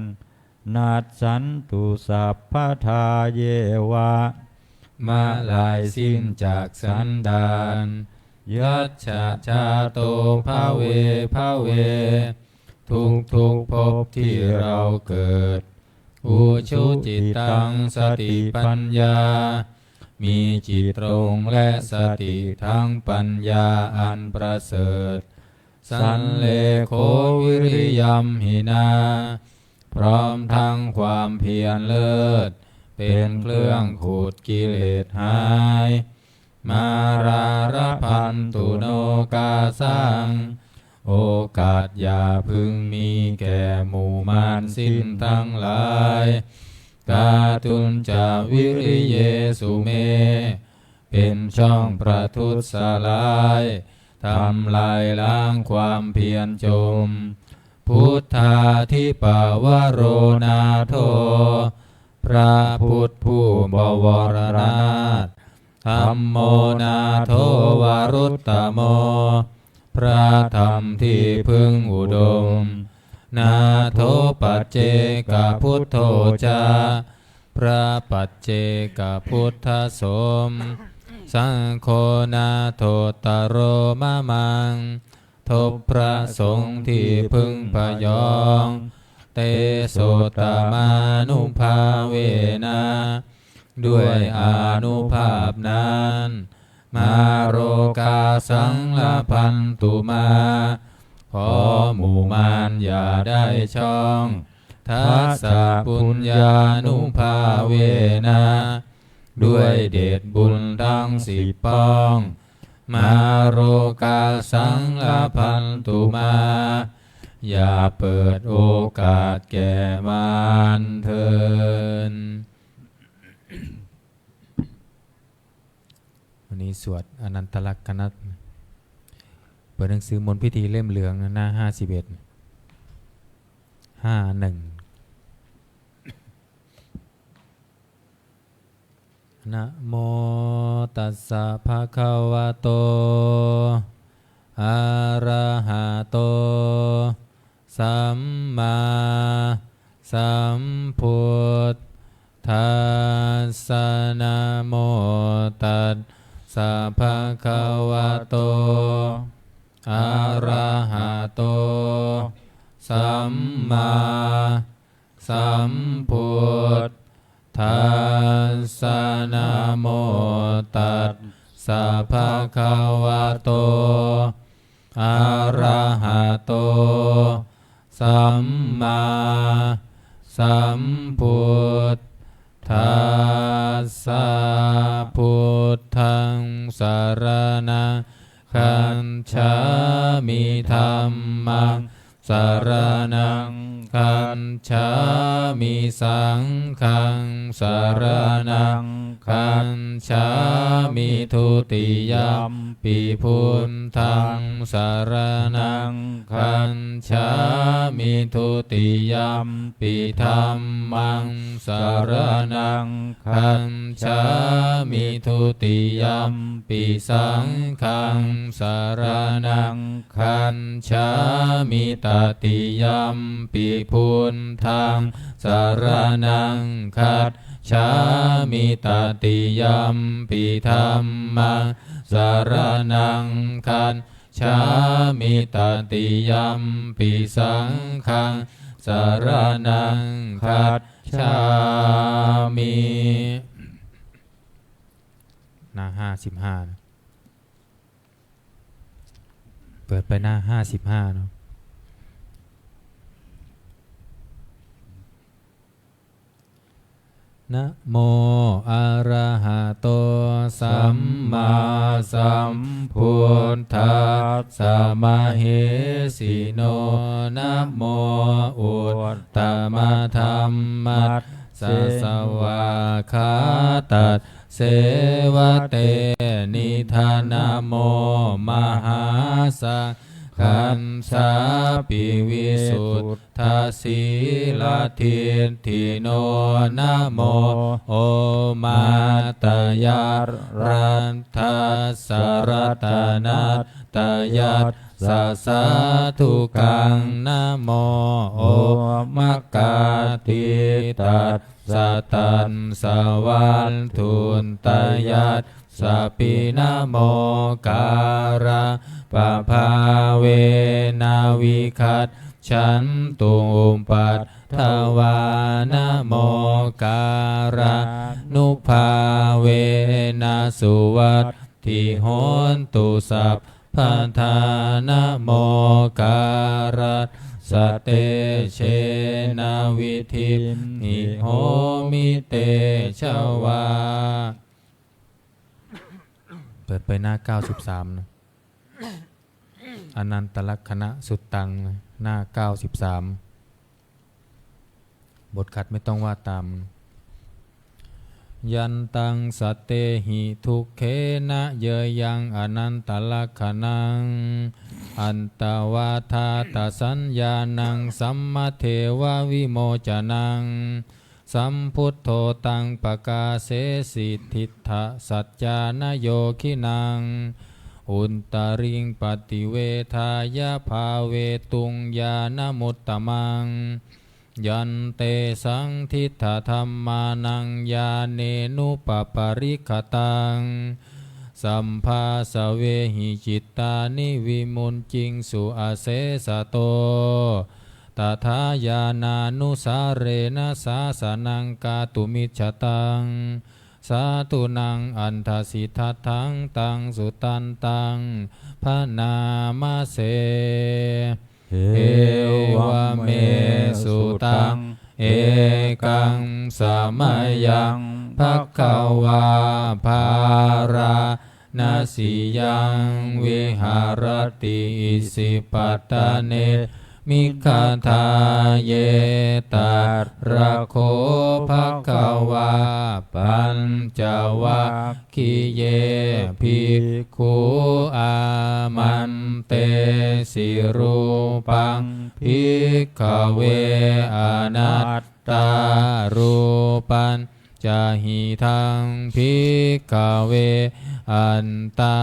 Nassantu sabbadā yeva เมื่อไรสิ้นจากสันดาน Yassa jāto bhave bhave ทุกทุกๆภพที่เราเกิด Ujucittaṃ satipaññā มีจิตตรงและสติทั้งปัญญาอันประเสริฐ Sallekho viriyamhinā พร้อมทั้งความเพียรเลิศ เป็นเครื่องขูดกิเลสหาย Mārā labhantu nokāsaṃ โอกาสอย่าพึงมีแก่หมู่มารสิ้นทั้งหลาย Kātuñca viriyesu me เป็นช่องประทุษร้าย ทำลายล้างความเพียรจม Buddhādhipavaro nātho พระพุทธผู้บวรนาถ Dhammo nātho varuttamo พระธรรมที่พึ่งอุดม Nātho paccekabuddho ca พระปัจเจกพุทธสม Saṅgho nāthottaro mamaṃ ทบพระสงฆ์ที่พึ่งพยอง Tesottamānubhāvena ด้วยอานุภาพนั้น Mārokāsaṃ labhantu mā ขอหมู่มารอย่าได้ช่อง Dasa puññānubhāvena ด้วยเดชบุญทั้งสิบป้อง Mārokāsaṃ labhantu mā อย่าเปิดโอกาสแก่มารเถิด วันนี้สวดอนันตลักษณะ เปิดหนังสือมนต์พิธีเล่มเหลืองนะ หน้าห้าสิบเอ็ด ห้าหนึ่ง Namo tassa bhagavato arahato sammāsambuddhassa. Namo tassa bhagavato arahato sammā sambuddhassa. Namo tassa bhagavato arahato sammāsambuddhassa. Buddhaṃ saraṇaṃ gacchāmi. Dhammaṃ saraṇaṃ gacchāmi. Saṅghaṃ saraṇaṃ gacchāmi. Dutiyampi buddhaṃ saraṇaṃ gacchāmi. Dutiyampi dhammaṃ saraṇaṃ gacchāmi. Dutiyampi saṅghaṃ saraṇaṃ gacchāmi. Tatiyampi buddhaṃ saraṇaṃ gacchāmi. Tatiyampi dhammaṃ saraṇaṃ gacchāmi. Tatiyampi saṅghaṃ saraṇaṃ gacchāmi. หน้าห้าสิบห้านะ เปิดไปหน้าห้าสิบห้าเนาะ Namo arahato sammāsambuddhassa mahesino. Namo uttamadhammassa svākkhātasseva tenidha. Namo mahāsaṅghassāpi visuddhasīladiṭṭhino. Namo omātyāraddhassa ratanattayassa sādhukaṃ. Namo omakātītassa tassa vatthuttayassapi. Namokārappabhāvena vigacchantu upaddavā. Namokārānubhāvena suvatthi hotu sabbadā. Namokārassa tejena vidhimhi homi tejavā. เปิดไปหน้าเก้าสิบสามนะ Anantalakkhanasuttaṃ นะ หน้าเก้าสิบสาม บทขัดไม่ต้องว่าตาม Yantaṃ sattehi dukkhena yāyaṃ anantalakkhaṇaṃ, attavādātasaññāṇaṃ sammadeva vimocanaṃ, sambuddho taṃ pakāsesi diṭṭhasaccāna yogīnaṃ, uttariṃ paṭivedhāya bhāvetuṃ ñāṇamuttamaṃ. Yantesaṃ diṭṭhadhammānaṃ ñāṇenupaparikkhataṃ, sabbāsavehi cittāni vimucciṃsu asesato. Tathā ñāṇānusārena sāsanaṃ kātumiccataṃ, sādhūnaṃ andhasiddhatthaṃ taṃ sudantaṃ bhaṇāma se. Evaṃ me sutaṃ. Ekaṃ samayaṃ bhagavā bārāṇasiyaṃ viharati isipatane migadāye. Tatra kho bhagavā pañcavag giye bhikkhū āmantesi: Rūpaṃ bhikkhave anattā, rūpaccayidaṃ bhikkhave attā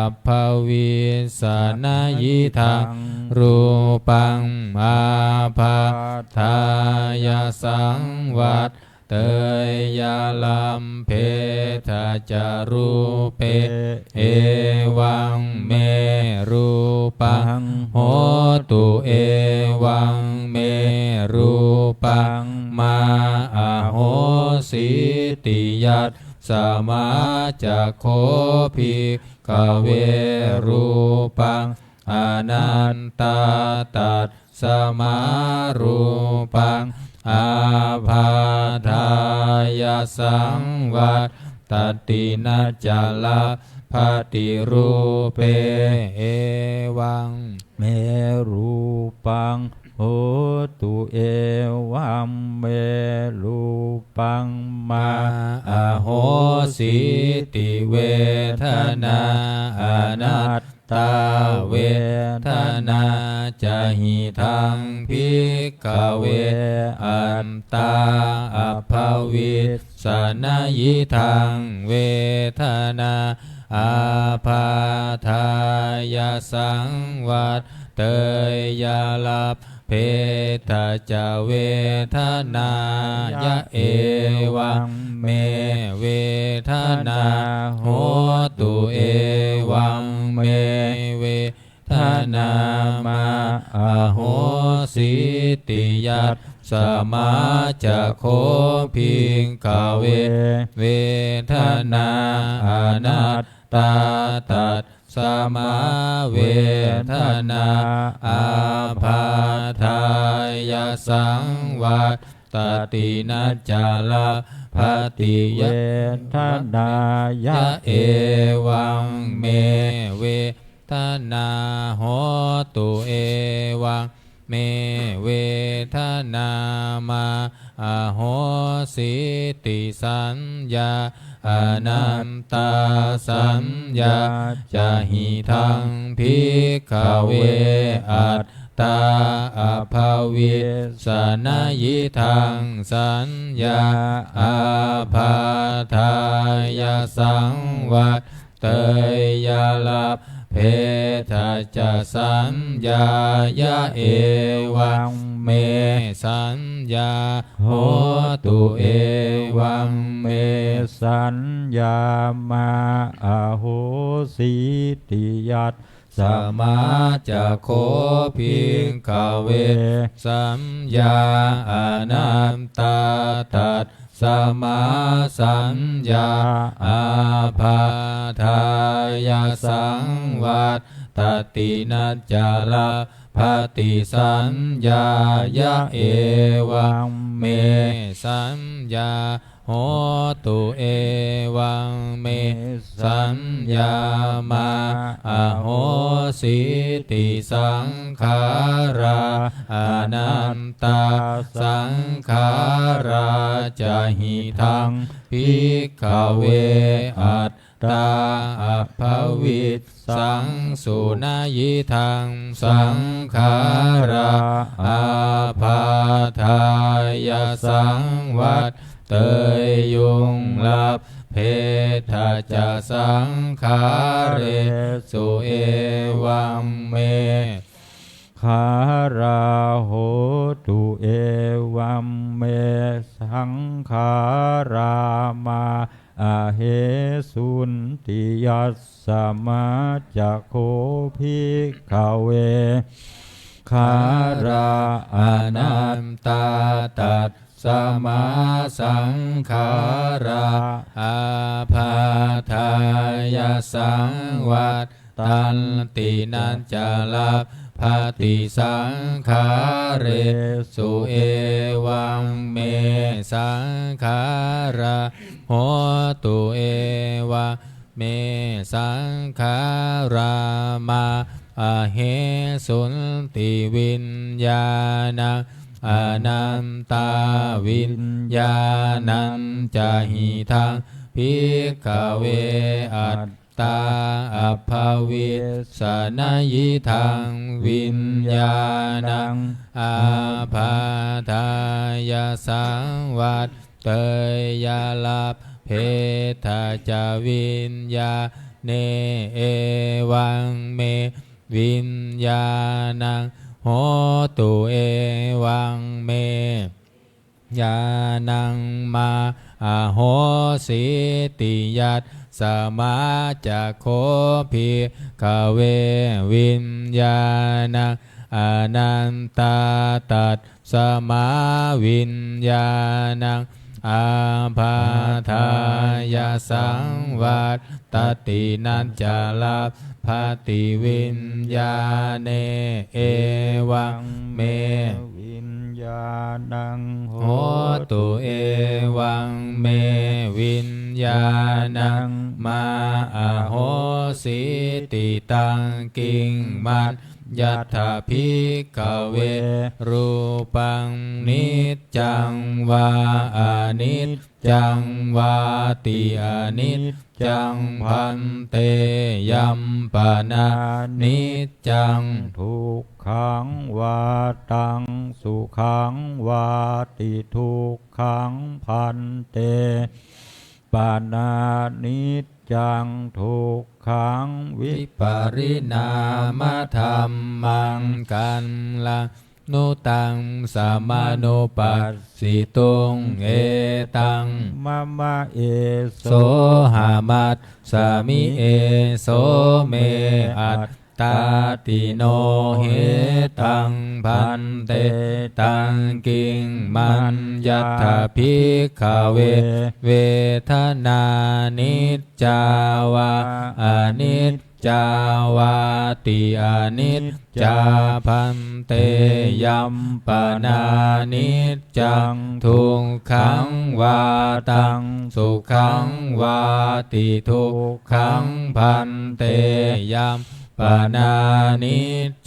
abhavissa, nayidam rūpam ābādhāya saṃvat teyya, labbhetha ca rūpe evaṃ me rūpaṃ hotu, evaṃ me rūpaṃ mā ahosīti. Yasmā ca kho bhikkhave rūpaṃ anattā, tas tasmā rūpaṃ ābādhāya saṃvattati, na ca labbhati rūpe evaṃ me rūpaṃ hotu, evaṃ me rūpaṃ mā ahosīti. Vedanā anattā, vedanā ca hidaṃ bhikkhave attā abhavissa, na hidaṃ vedanā ābādhāya saṃvatteyya, labbhetha ca vedanāya, evaṃ me vedanā hotu, evaṃ me vedanā mā ahosīti. Yasmā ca kho bhikkhave vedanā anattā, tasmā vedanā ābādhāya saṃvattati, na ca labbhati vedanāya, evaṃ me vedanā hotu, evaṃ me vedanā mā ahosīti. Saññā anattā, saññā ca hidaṃ bhikkhave attā abhavissa, na hidaṃ saññā ābādhāya saṃvat teyya, labbhetha ca saññāya, evaṃ me saññā hotu, evaṃ me saññā mā ahosīti. Yasmā ca kho bhikkhave saññā anattā, tas mā saññā ābādhāya saṃvattati, na ca labbhati saññāya, evaṃ me saññā hotu, evaṃ me saññā mā ahosīti. Saṅkhārā anattā, saṅkhārā ca hidaṃ bhikkhave attā abhavissaṃsu, na hidaṃ saṅkhārā ābādhāya saṃvat teyyuṃ. Labbhetha ca saṅkhāresu, evaṃ me saṅkhārā hontu, evaṃ me saṅkhārā mā ahesunti. Yasmā ca kho bhikkhave saṅkhārā anattā, tas mā saṅkhārā ābādhāya saṃvattanti, na ca labbhati saṅkhāresu, evaṃ me saṅkhārā hontu, evaṃ me saṅkhārā mā ahesunti. Viññāṇaṃ anattā, viññāṇañca hidaṃ bhikkhave attā abhavissa, na hidaṃ viññāṇaṃ ābādhāya saṃvat teyya. Labbhetha ca viññāṇe, evaṃ me viññāṇaṃ hotu, evaṃ me ñāṇaṃ mā ahosīti. Yasmā ca kho bhikkhave viññāṇaṃ anattā, tas mā viññāṇaṃ ābādhāya saṃvattati, na ca labbhati viññāṇe. Evaṃ me viññāṇaṃ hotu, evaṃ me viññāṇaṃ mā ahosīti. Taṃ kiṃ man- yattha, bhikkhave, rūpaṃ niccaṃ vā aniccaṃ vāti? Aniccaṃ, bhante. Yampanāniccaṃ, dukkhaṃ vā taṃ sukhaṃ vāti? Dukkhaṃ, bhante. Panāniccaṃ, dukkhaṃ vipariṇāmadhammaṃ. Kallaṃ nu taṃ samanupassituṃ, etaṃ mama esohamasmi, eso me at- tāti. No hetaṃ, bhante. Taṃ kiṃ maññatha, bhikkhave, vedanā niccā vā aniccā vāti? Aniccā, bhante. Yampanāniccaṃ, dukkhaṃ vā taṃ sukhaṃ vāti? Dukkhaṃ, bhante. Yam- panāniccaṃ,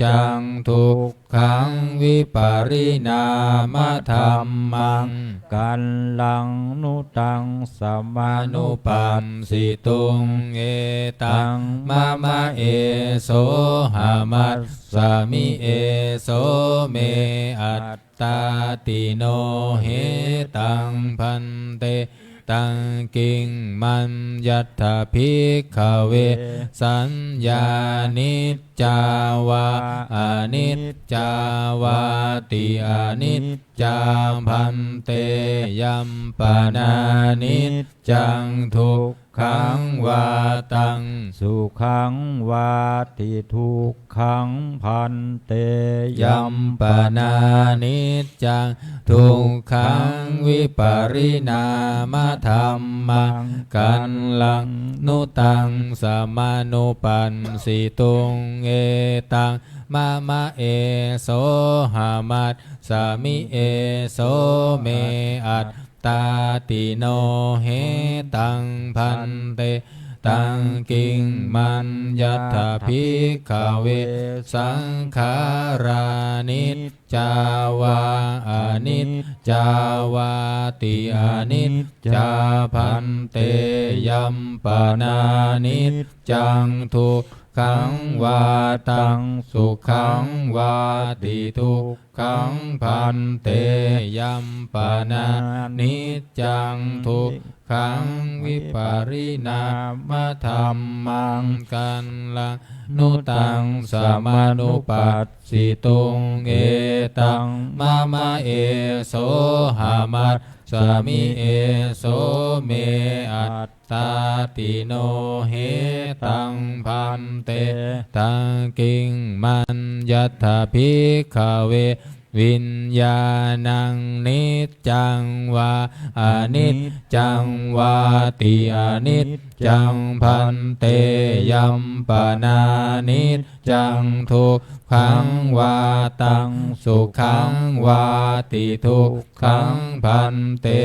dukkhaṃ vipariṇāmadhammaṃ. Kallaṃ nu taṃ samanupassituṃ, etaṃ mama esohamasmi, eso me at- tāti. No hetaṃ, bhante. Taṃ kiṃ maññatha, bhikkhave, saññā niccā vā aniccā vāti? Aniccā, bhante. Yampanāniccaṃ, duk- khaṃ vā taṃ sukhaṃ vāti? Dukkhaṃ, bhante. Yampanāniccaṃ, dukkhaṃ vipariṇāmadhammaṃ. Kallaṃ nu taṃ samanupassituṃ, etaṃ mama esohamasmi, eso me at- tāti. No hetaṃ, bhante. Taṃ kiṃ maññatha, bhikkhave, saṅkhārā niccā vā aniccā vāti? Aniccā, bhante. Yampanāniccaṃ, dukkhaṃ vā taṃ sukhaṃ vāti? Duk- khaṃ, bhante. Yampanāniccaṃ, dukkhaṃ vipariṇāmadhammaṃ. Kallaṃ nu taṃ samanupassituṃ, etaṃ mama esohamasmi, eso me at- tāti. No hetaṃ, bhante. Taṃ kiṃ maññatha, bhikkhave, viññāṇaṃ niccaṃ vā aniccaṃ vāti? Aniccaṃ, bhante. Yampanāniccaṃ, dukkhaṃ vā taṃ sukhaṃ vāti? Duk- khaṃ, bhante.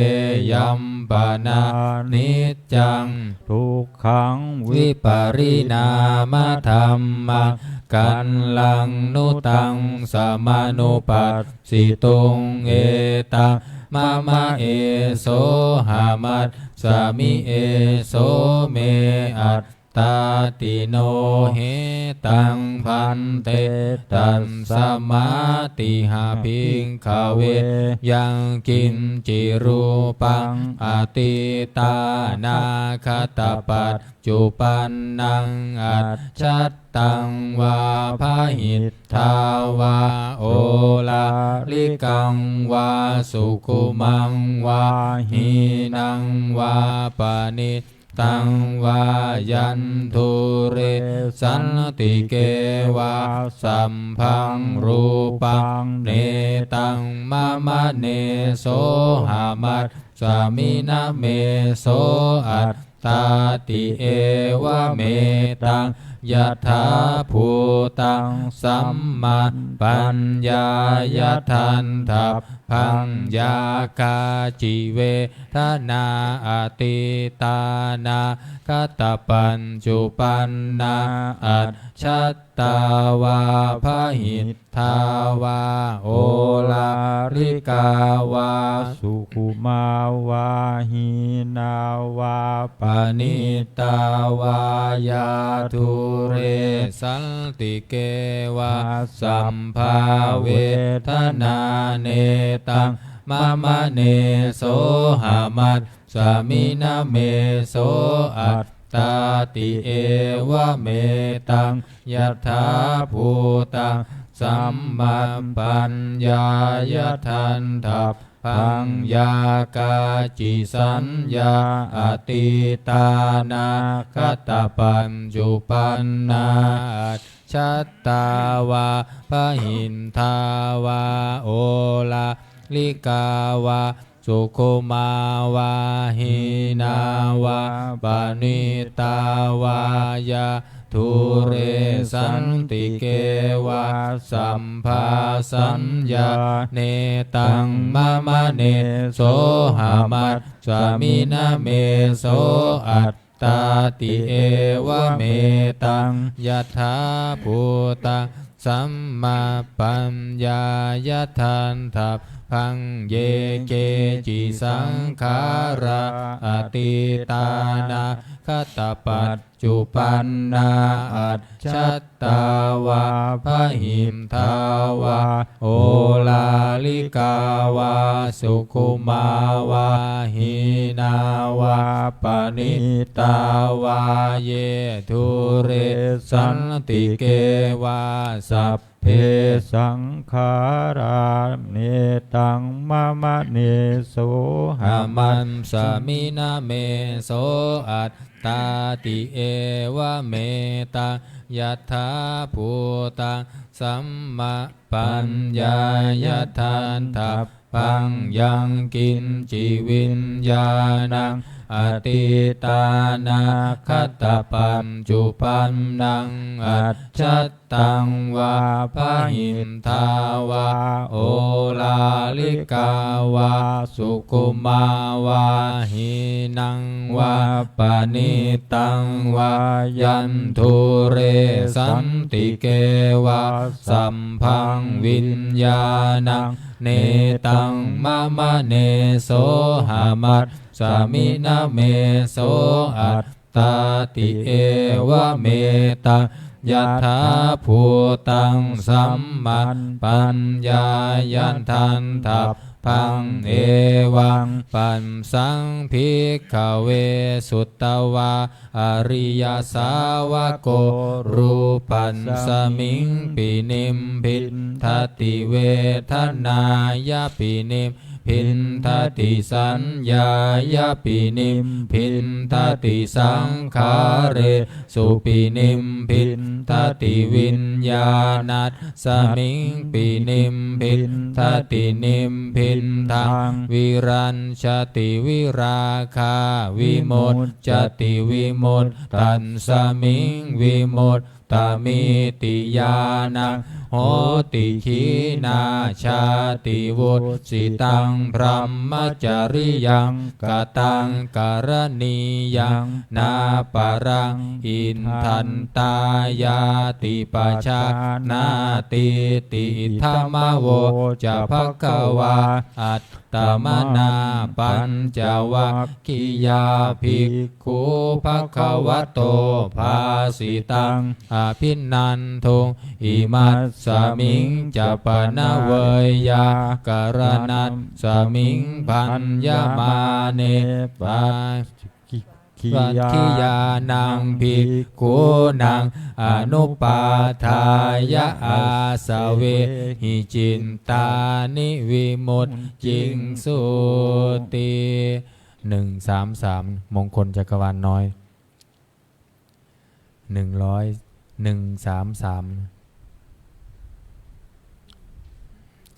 Yampanāniccaṃ, dukkhaṃ vipariṇāmadhammaṃ. Kallaṃ nu taṃ samanupassituṃ, etaṃ mama esohamasmi, eso me at- tāti. No hetaṃ, bhante. Tasmā tiha, bhikkhave, yaṃ kiñci rūpaṃ atītānāgatapaccuppannaṃ ajjhattaṃ vā bahiddhā vā oḷārikaṃ vā sukhumaṃ vā hīnaṃ vā pani- attaṃ vā yan dūre santike vā sabbaṃ rūpaṃ netaṃ mama nesohamasmi na meso attāti. Evametaṃ yathābhūtaṃ sammapaññāya daṇḍabbaṃ. Yā kāci vedanā atītānāgatapaccuppanna ajjhattā vā bahiddhā vā oḷārikā vā sukkhumā vā hīnā vā paṇītā vā yā dūre santike vā sabbā vedanā netaṃ mama nesohamasmi na meso attāti. Evametaṃ yathābhūtaṃ sammapaññāya daṇḍabbaṃ. Yā kāci saññā atītānāgatapaccuppanna ajjhattā vā bahiddhā vā oḷārikā vā sukkhumā vā hīnā vā paṇītā vā yā dūre santike vā sabbā saññā netaṃ mama nesohamasmi na meso attāti. Evametaṃ yathābhūtaṃ sammapaññāya daṇḍabbaṃ. Ye keci saṅkhārā atītānāgatapaccuppanna ajjhat tā vā bahiddhā vā oḷārikā vā sukkhumā vā hīnā vā paṇītā vā ye dūre santike vā sabbe saṅkhārā netaṃ mama nesohamasmi na meso attāti. Evametaṃ yathābhūtaṃ sammapaññāya daṇḍabbaṃ. Yaṅkiñci viññāṇaṃ atītānāgatapaccuppannaṃ ajjhattaṃ vā bahiddhā vā oḷārikā vā sukkhumā vā hīnaṃ vā paṇītaṃ vā yandūre santike vā sabbaṃ viññāṇaṃ netaṃ mama nesohamasmi na meso attāti. Evametaṃ yathābhūtaṃ sammapaññāya daṇḍabbaṃ. Evaṃ passaṃ bhikkhave sutvā ariyasāvako rūpasmiṃ pinibbindati vedanāya pinib bindati saññāya pinibbindati saṅkhāresu pinibbindati viññāṇasmiṃ pinibbindati nibbindaṃ virajjati virāgā vimuccati vimuttasmiṃ vimut tamīti ñāṇaṃ hoti. Khīṇā jāti vussitaṃ brahmacariyaṃ kataṃ karaṇīyaṃ nāparaṃ itthattāyāti pajānātīti. Idamavoca bhagavā. At tamanā pañcavaggiyā bhikkhū bhagavato bhāsitaṃ abhinanduṃ. Imasmiñca pana veyyākaraṇasmiṃ bhaññamāne pa giyānaṃ bhikkhūnaṃ anupādāya āsavehi cittāni vimucciṃsūti. หนึ่งสามสาม มงคลจักรวาลน้อย หนึ่งร้อย หนึ่งสามสาม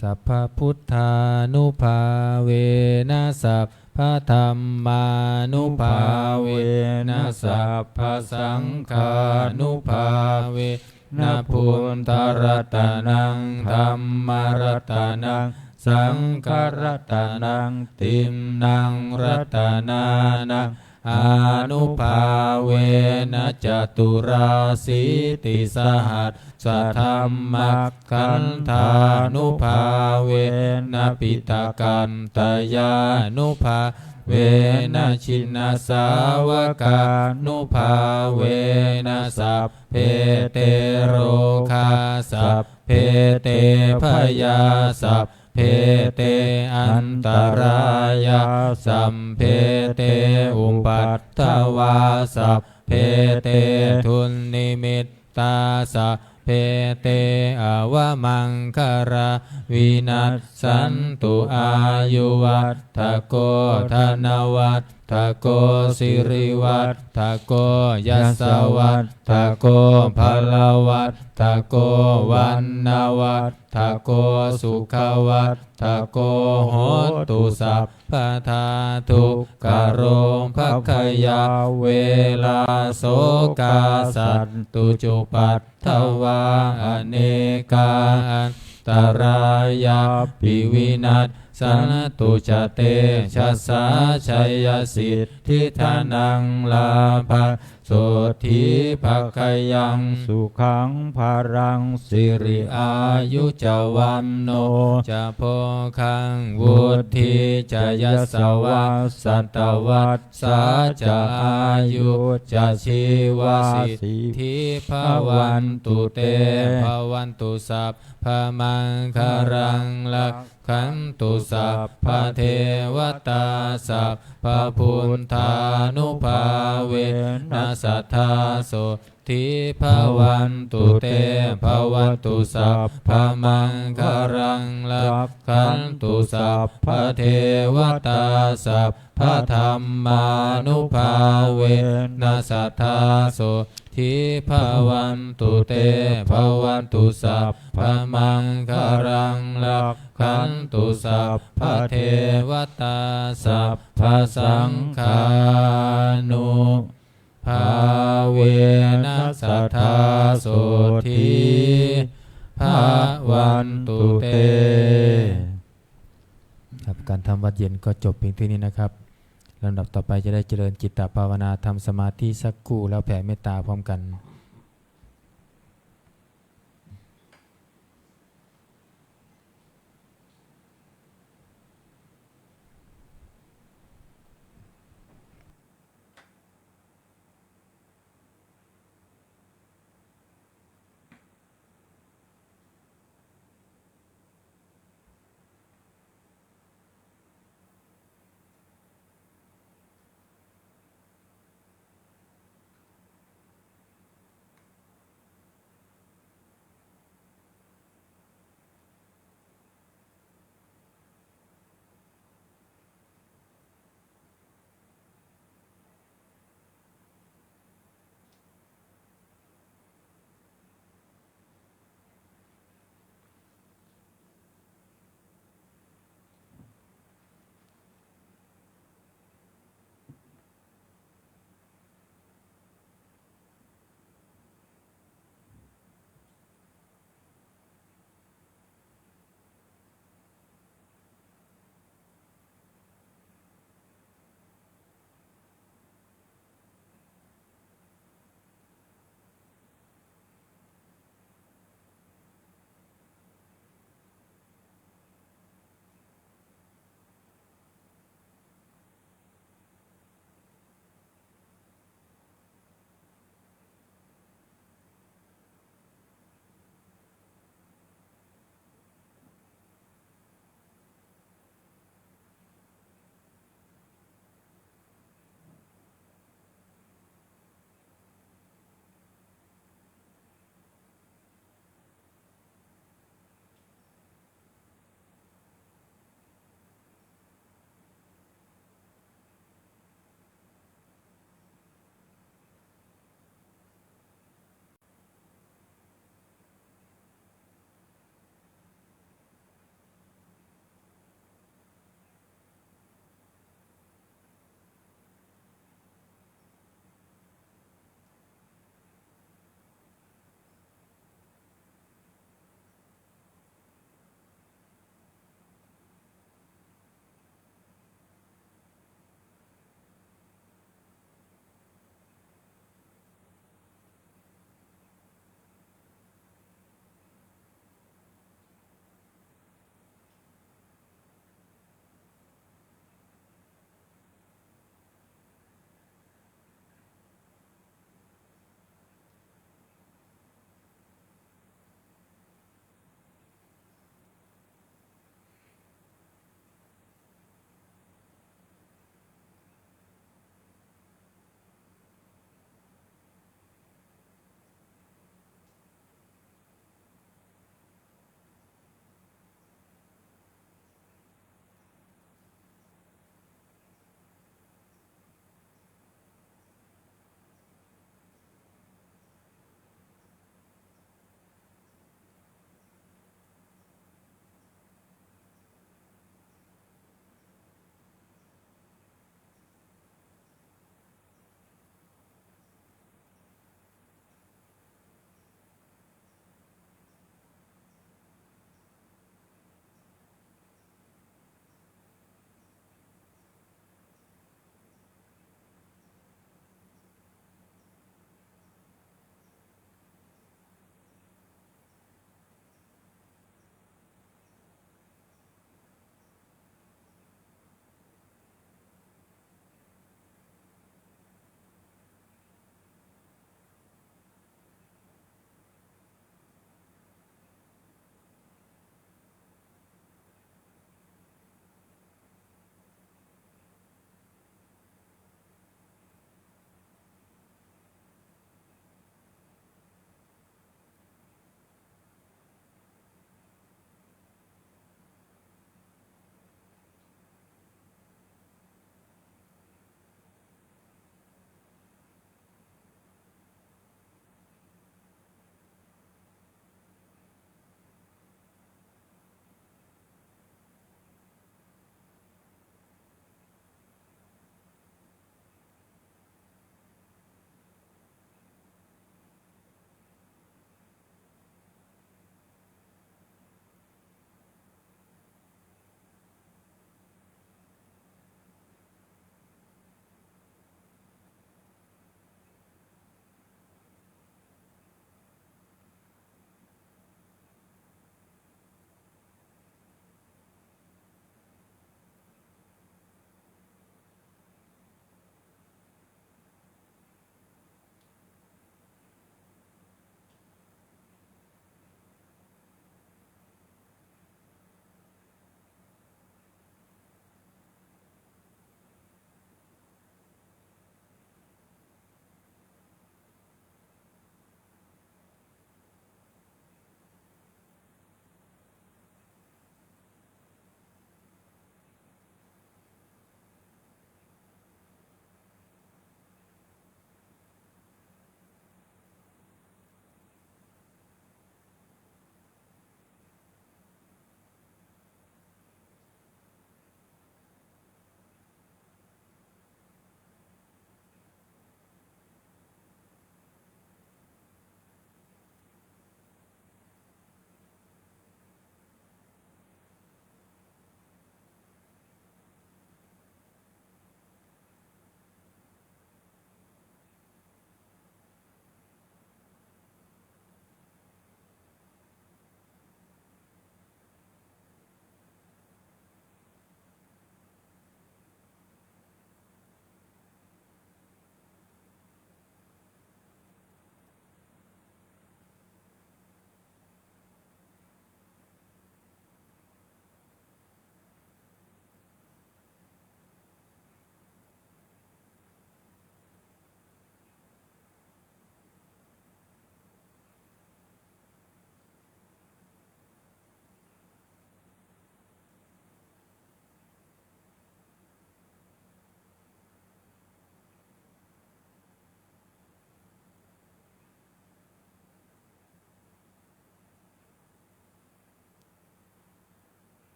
Sabbabuddhānubhāvena sabbadhammānubhāvena sabbasaṅghānubhāvena buddharatanaṃ dhammaratanaṃ saṅgharatanaṃ tiṇṇaṃ ratanānaṃ ānubhāvena caturāsītisahassadhammakkhandhānubhāvena piṭakattayānubhāvena jinasāvakānubhāvena sabbe te rogā sabbe te bhayā sabbe te antarāyā sabbe te upaddavā sabbe te dunnimittā sabbe te avamaṅgalā vinassantu. Āyuvaḍḍhako dhanavaḍḍhako sirivaḍḍhako yasavaḍḍhako balavaḍḍhako vaṇṇavaḍḍhako sukhavaḍḍhako hotu sabbadā. Dukkharogabhayā verā sokā sattu cupaddavā anekā antarāyāpi vinassantu ca tejasā. Jayasiddhi dhanaṃ lābhaṃ sotthi bhāgyaṃ sukhaṃ balaṃ siri āyu ca vaṇṇo ca bhogaṃ vuḍḍhī ca yasavā satavassā ca āyū ca jīvasiddhī bhavantu te. Bhavatu sabbamaṅgalaṃ rak khantu sabbadevatā sabbabuddhānubhāvena sadā sotthī bhavantu te. Bhavatu sabbamaṅgalaṃ rakkhantu sabbadevatā sabbadhammānubhāvena sadā sotthī bhavantu te. Bhavatu sabbamaṅgalaṃ rak khantu sabbadevatā sabbasaṅghānubhāvena sadā sotthī bhavantu te. ครับ การทำวัตรเย็นก็จบเพียงเท่านี้นะครับ ลำดับต่อไปจะได้เจริญจิตตภาวนา ทำสมาธิสักครู่ แล้วแผ่เมตตาพร้อมกัน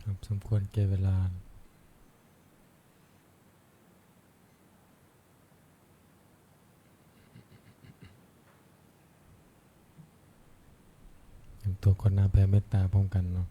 ครับ สมควรแก่เวลา เตรียมตัวกรวดน้ำแผ่เมตตาพร้อมกันเนาะ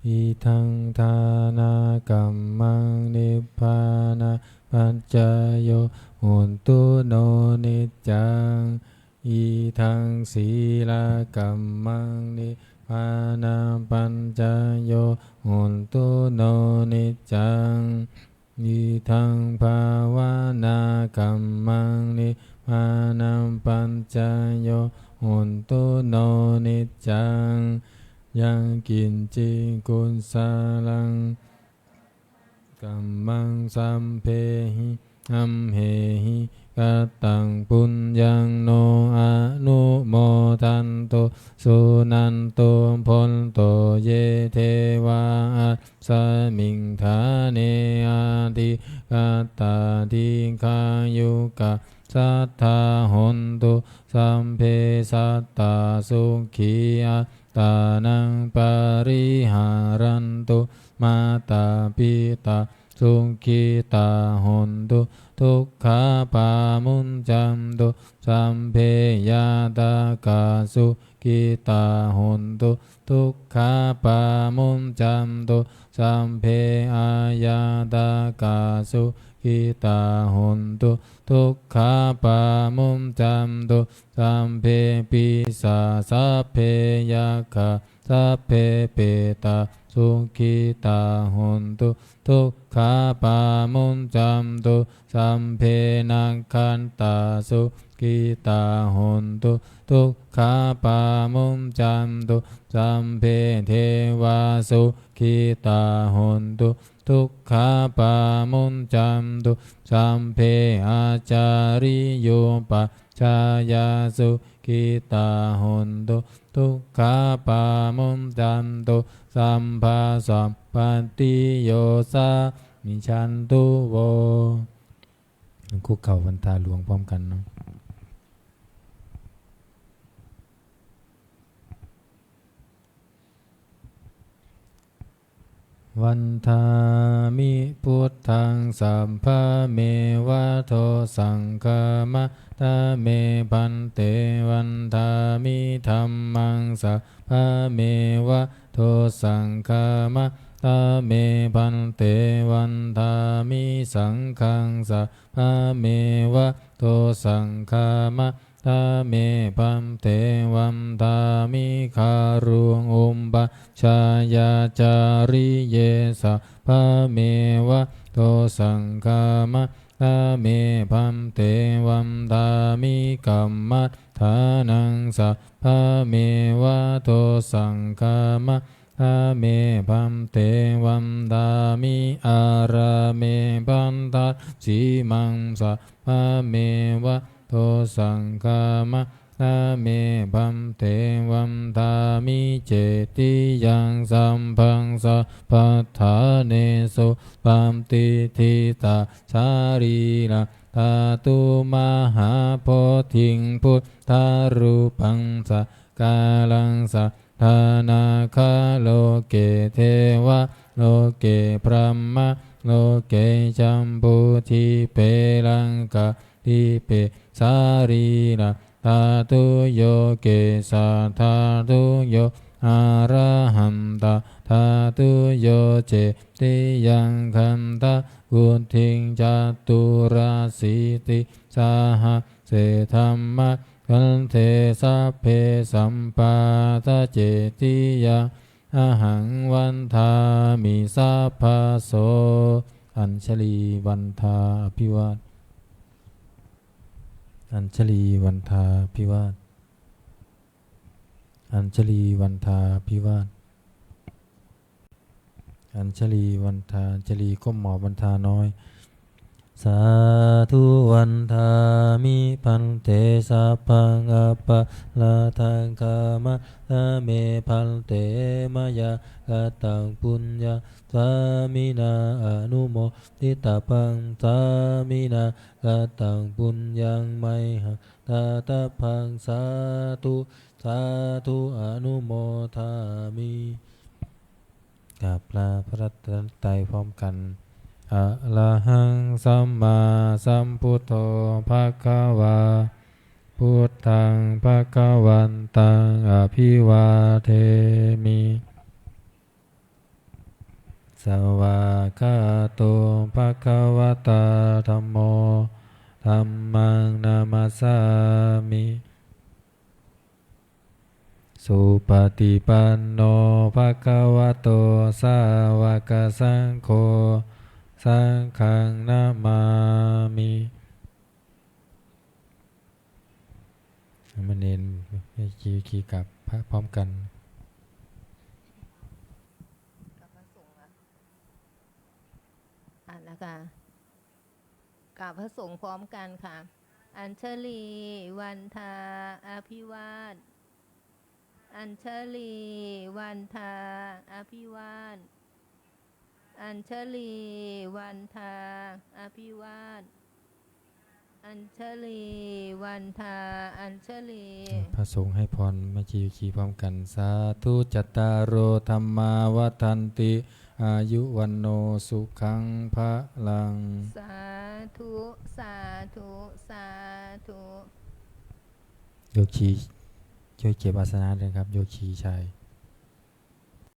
Idaṃ dānakammaṃ nibbānapaccayo hotu no niccaṃ. Idaṃ sīlakammaṃ nibbānapaccayo hotu no niccaṃ. Idaṃ bhāvanākammaṃ nibbānapaccayo hotu no niccaṃ. Yaṃ kiñci kusalaṃ kammaṃ sabbehi amhehi kataṃ puññaṃ no anumodantu suṇantu bhonto ye devā asmiṃ ṭhāne adhigatā dīghāyukā sadā hontu. Sabbe sattā sukhī attānaṃ pariharantu. Mātā pitā sukhitā hontu dukkhā pamuñcantu. Sabbe ñātakā sukhitā hontu dukkhā pamuñcantu. Sabbe aññātakā sukhitā hontu dukkhā pamuñcantu. Sabbe pisā sabbe yakkhā sabbe petā sukhitā hontu dukkhā pamuñcantu. Sabbe nakkhattā sukhitā hontu dukkhā pamuñcantu. Sabbe devā sukhitā hontu dukkhā pamuñcantu. Sabbe ācariyūpajjhāyā sukhitā hontu dukkhā pamuñcantu. Sabbasampattī yo samijjhantu vo. คุกเข่าวันทาหลวงพร้อมกันเนาะ Vandāmi buddhaṃ sabbameva dosaṃ khamatha me bhante. Vandāmi dhammaṃ sabbameva dosaṃ khamatha me bhante. Vandāmi saṅghaṃ sabbameva dosaṃ khamatha me bhante. Vandāmi guruṃ upajjhāyācariye sabbameva dosaṃ khamatha me bhante. Vandāmi kammaṭṭhānaṃ sabbameva dosaṃ khamatha me bhante. Vandāmi ārāme bhaddhasīmaṃ sabbameva dosaṃ khamatha me bhante. Vandāmi cetiyaṃ sabbaṃ sabbaṭṭhānesu patiṭṭhitā sarīradhātu mahābodhiṃ buddharūpaṃ sakāraṃ saddānaga loke devaloke brahmaloke jambudīpe laṅkadīpe sarīradhātuyo kesathātuyo arahantathātuyo cetiyaṃ gandhakuṭiṃ caturāsītisahas se dhammakkhandhe sabbe sampāda cetiyā ahaṃ vandāmi sabbaso. Añjalī vandā abhivād. Añjalī vandā abhivād. Añjalī vandā abhivād. Añjalī vandā, añjalī ก้มหมอบ vandā น้อย. Sādhu vandāmi bhante, sabbaṃ aparādhaṃ khamatha me bhante, mayā kataṃ puññaṃ sāminā anumoditabbaṃ, sāminā kataṃ puññaṃ mayhaṃ dātabbaṃ, sādhu sādhu anumodāmi. กราบลาพระรัตนตรัยพร้อมกัน Arahaṃ sammāsambuddho bhagavā, buddhaṃ bhagavantaṃ abhivādemi. Svākkhāto bhagavatā dhammo, dhammaṃ namassāmi. Supaṭipanno bhagavato sāvakasaṅgho, saṅghaṃ namāmi. สามเณร แม่ชี ชีกราบพระพร้อมกัน กราบพระสงฆ์นะ อ่านนะคะ กราบพระสงฆ์พร้อมกันค่ะ Añjali vandhā abhivād. Añjali vandhā abhivād. Añjali vandhā abhivād. Añjali vandhā añjali. พระสงฆ์ให้พรแม่ชี ชีพร้อมกัน Sādhu. Cattāro dhammā vaḍḍhanti, āyu vaṇṇo sukhaṃ balaṃ. Sādhu, sādhu, sādhu. โยคี ช่วยเก็บอาสนะด้วยครับ โยคีชาย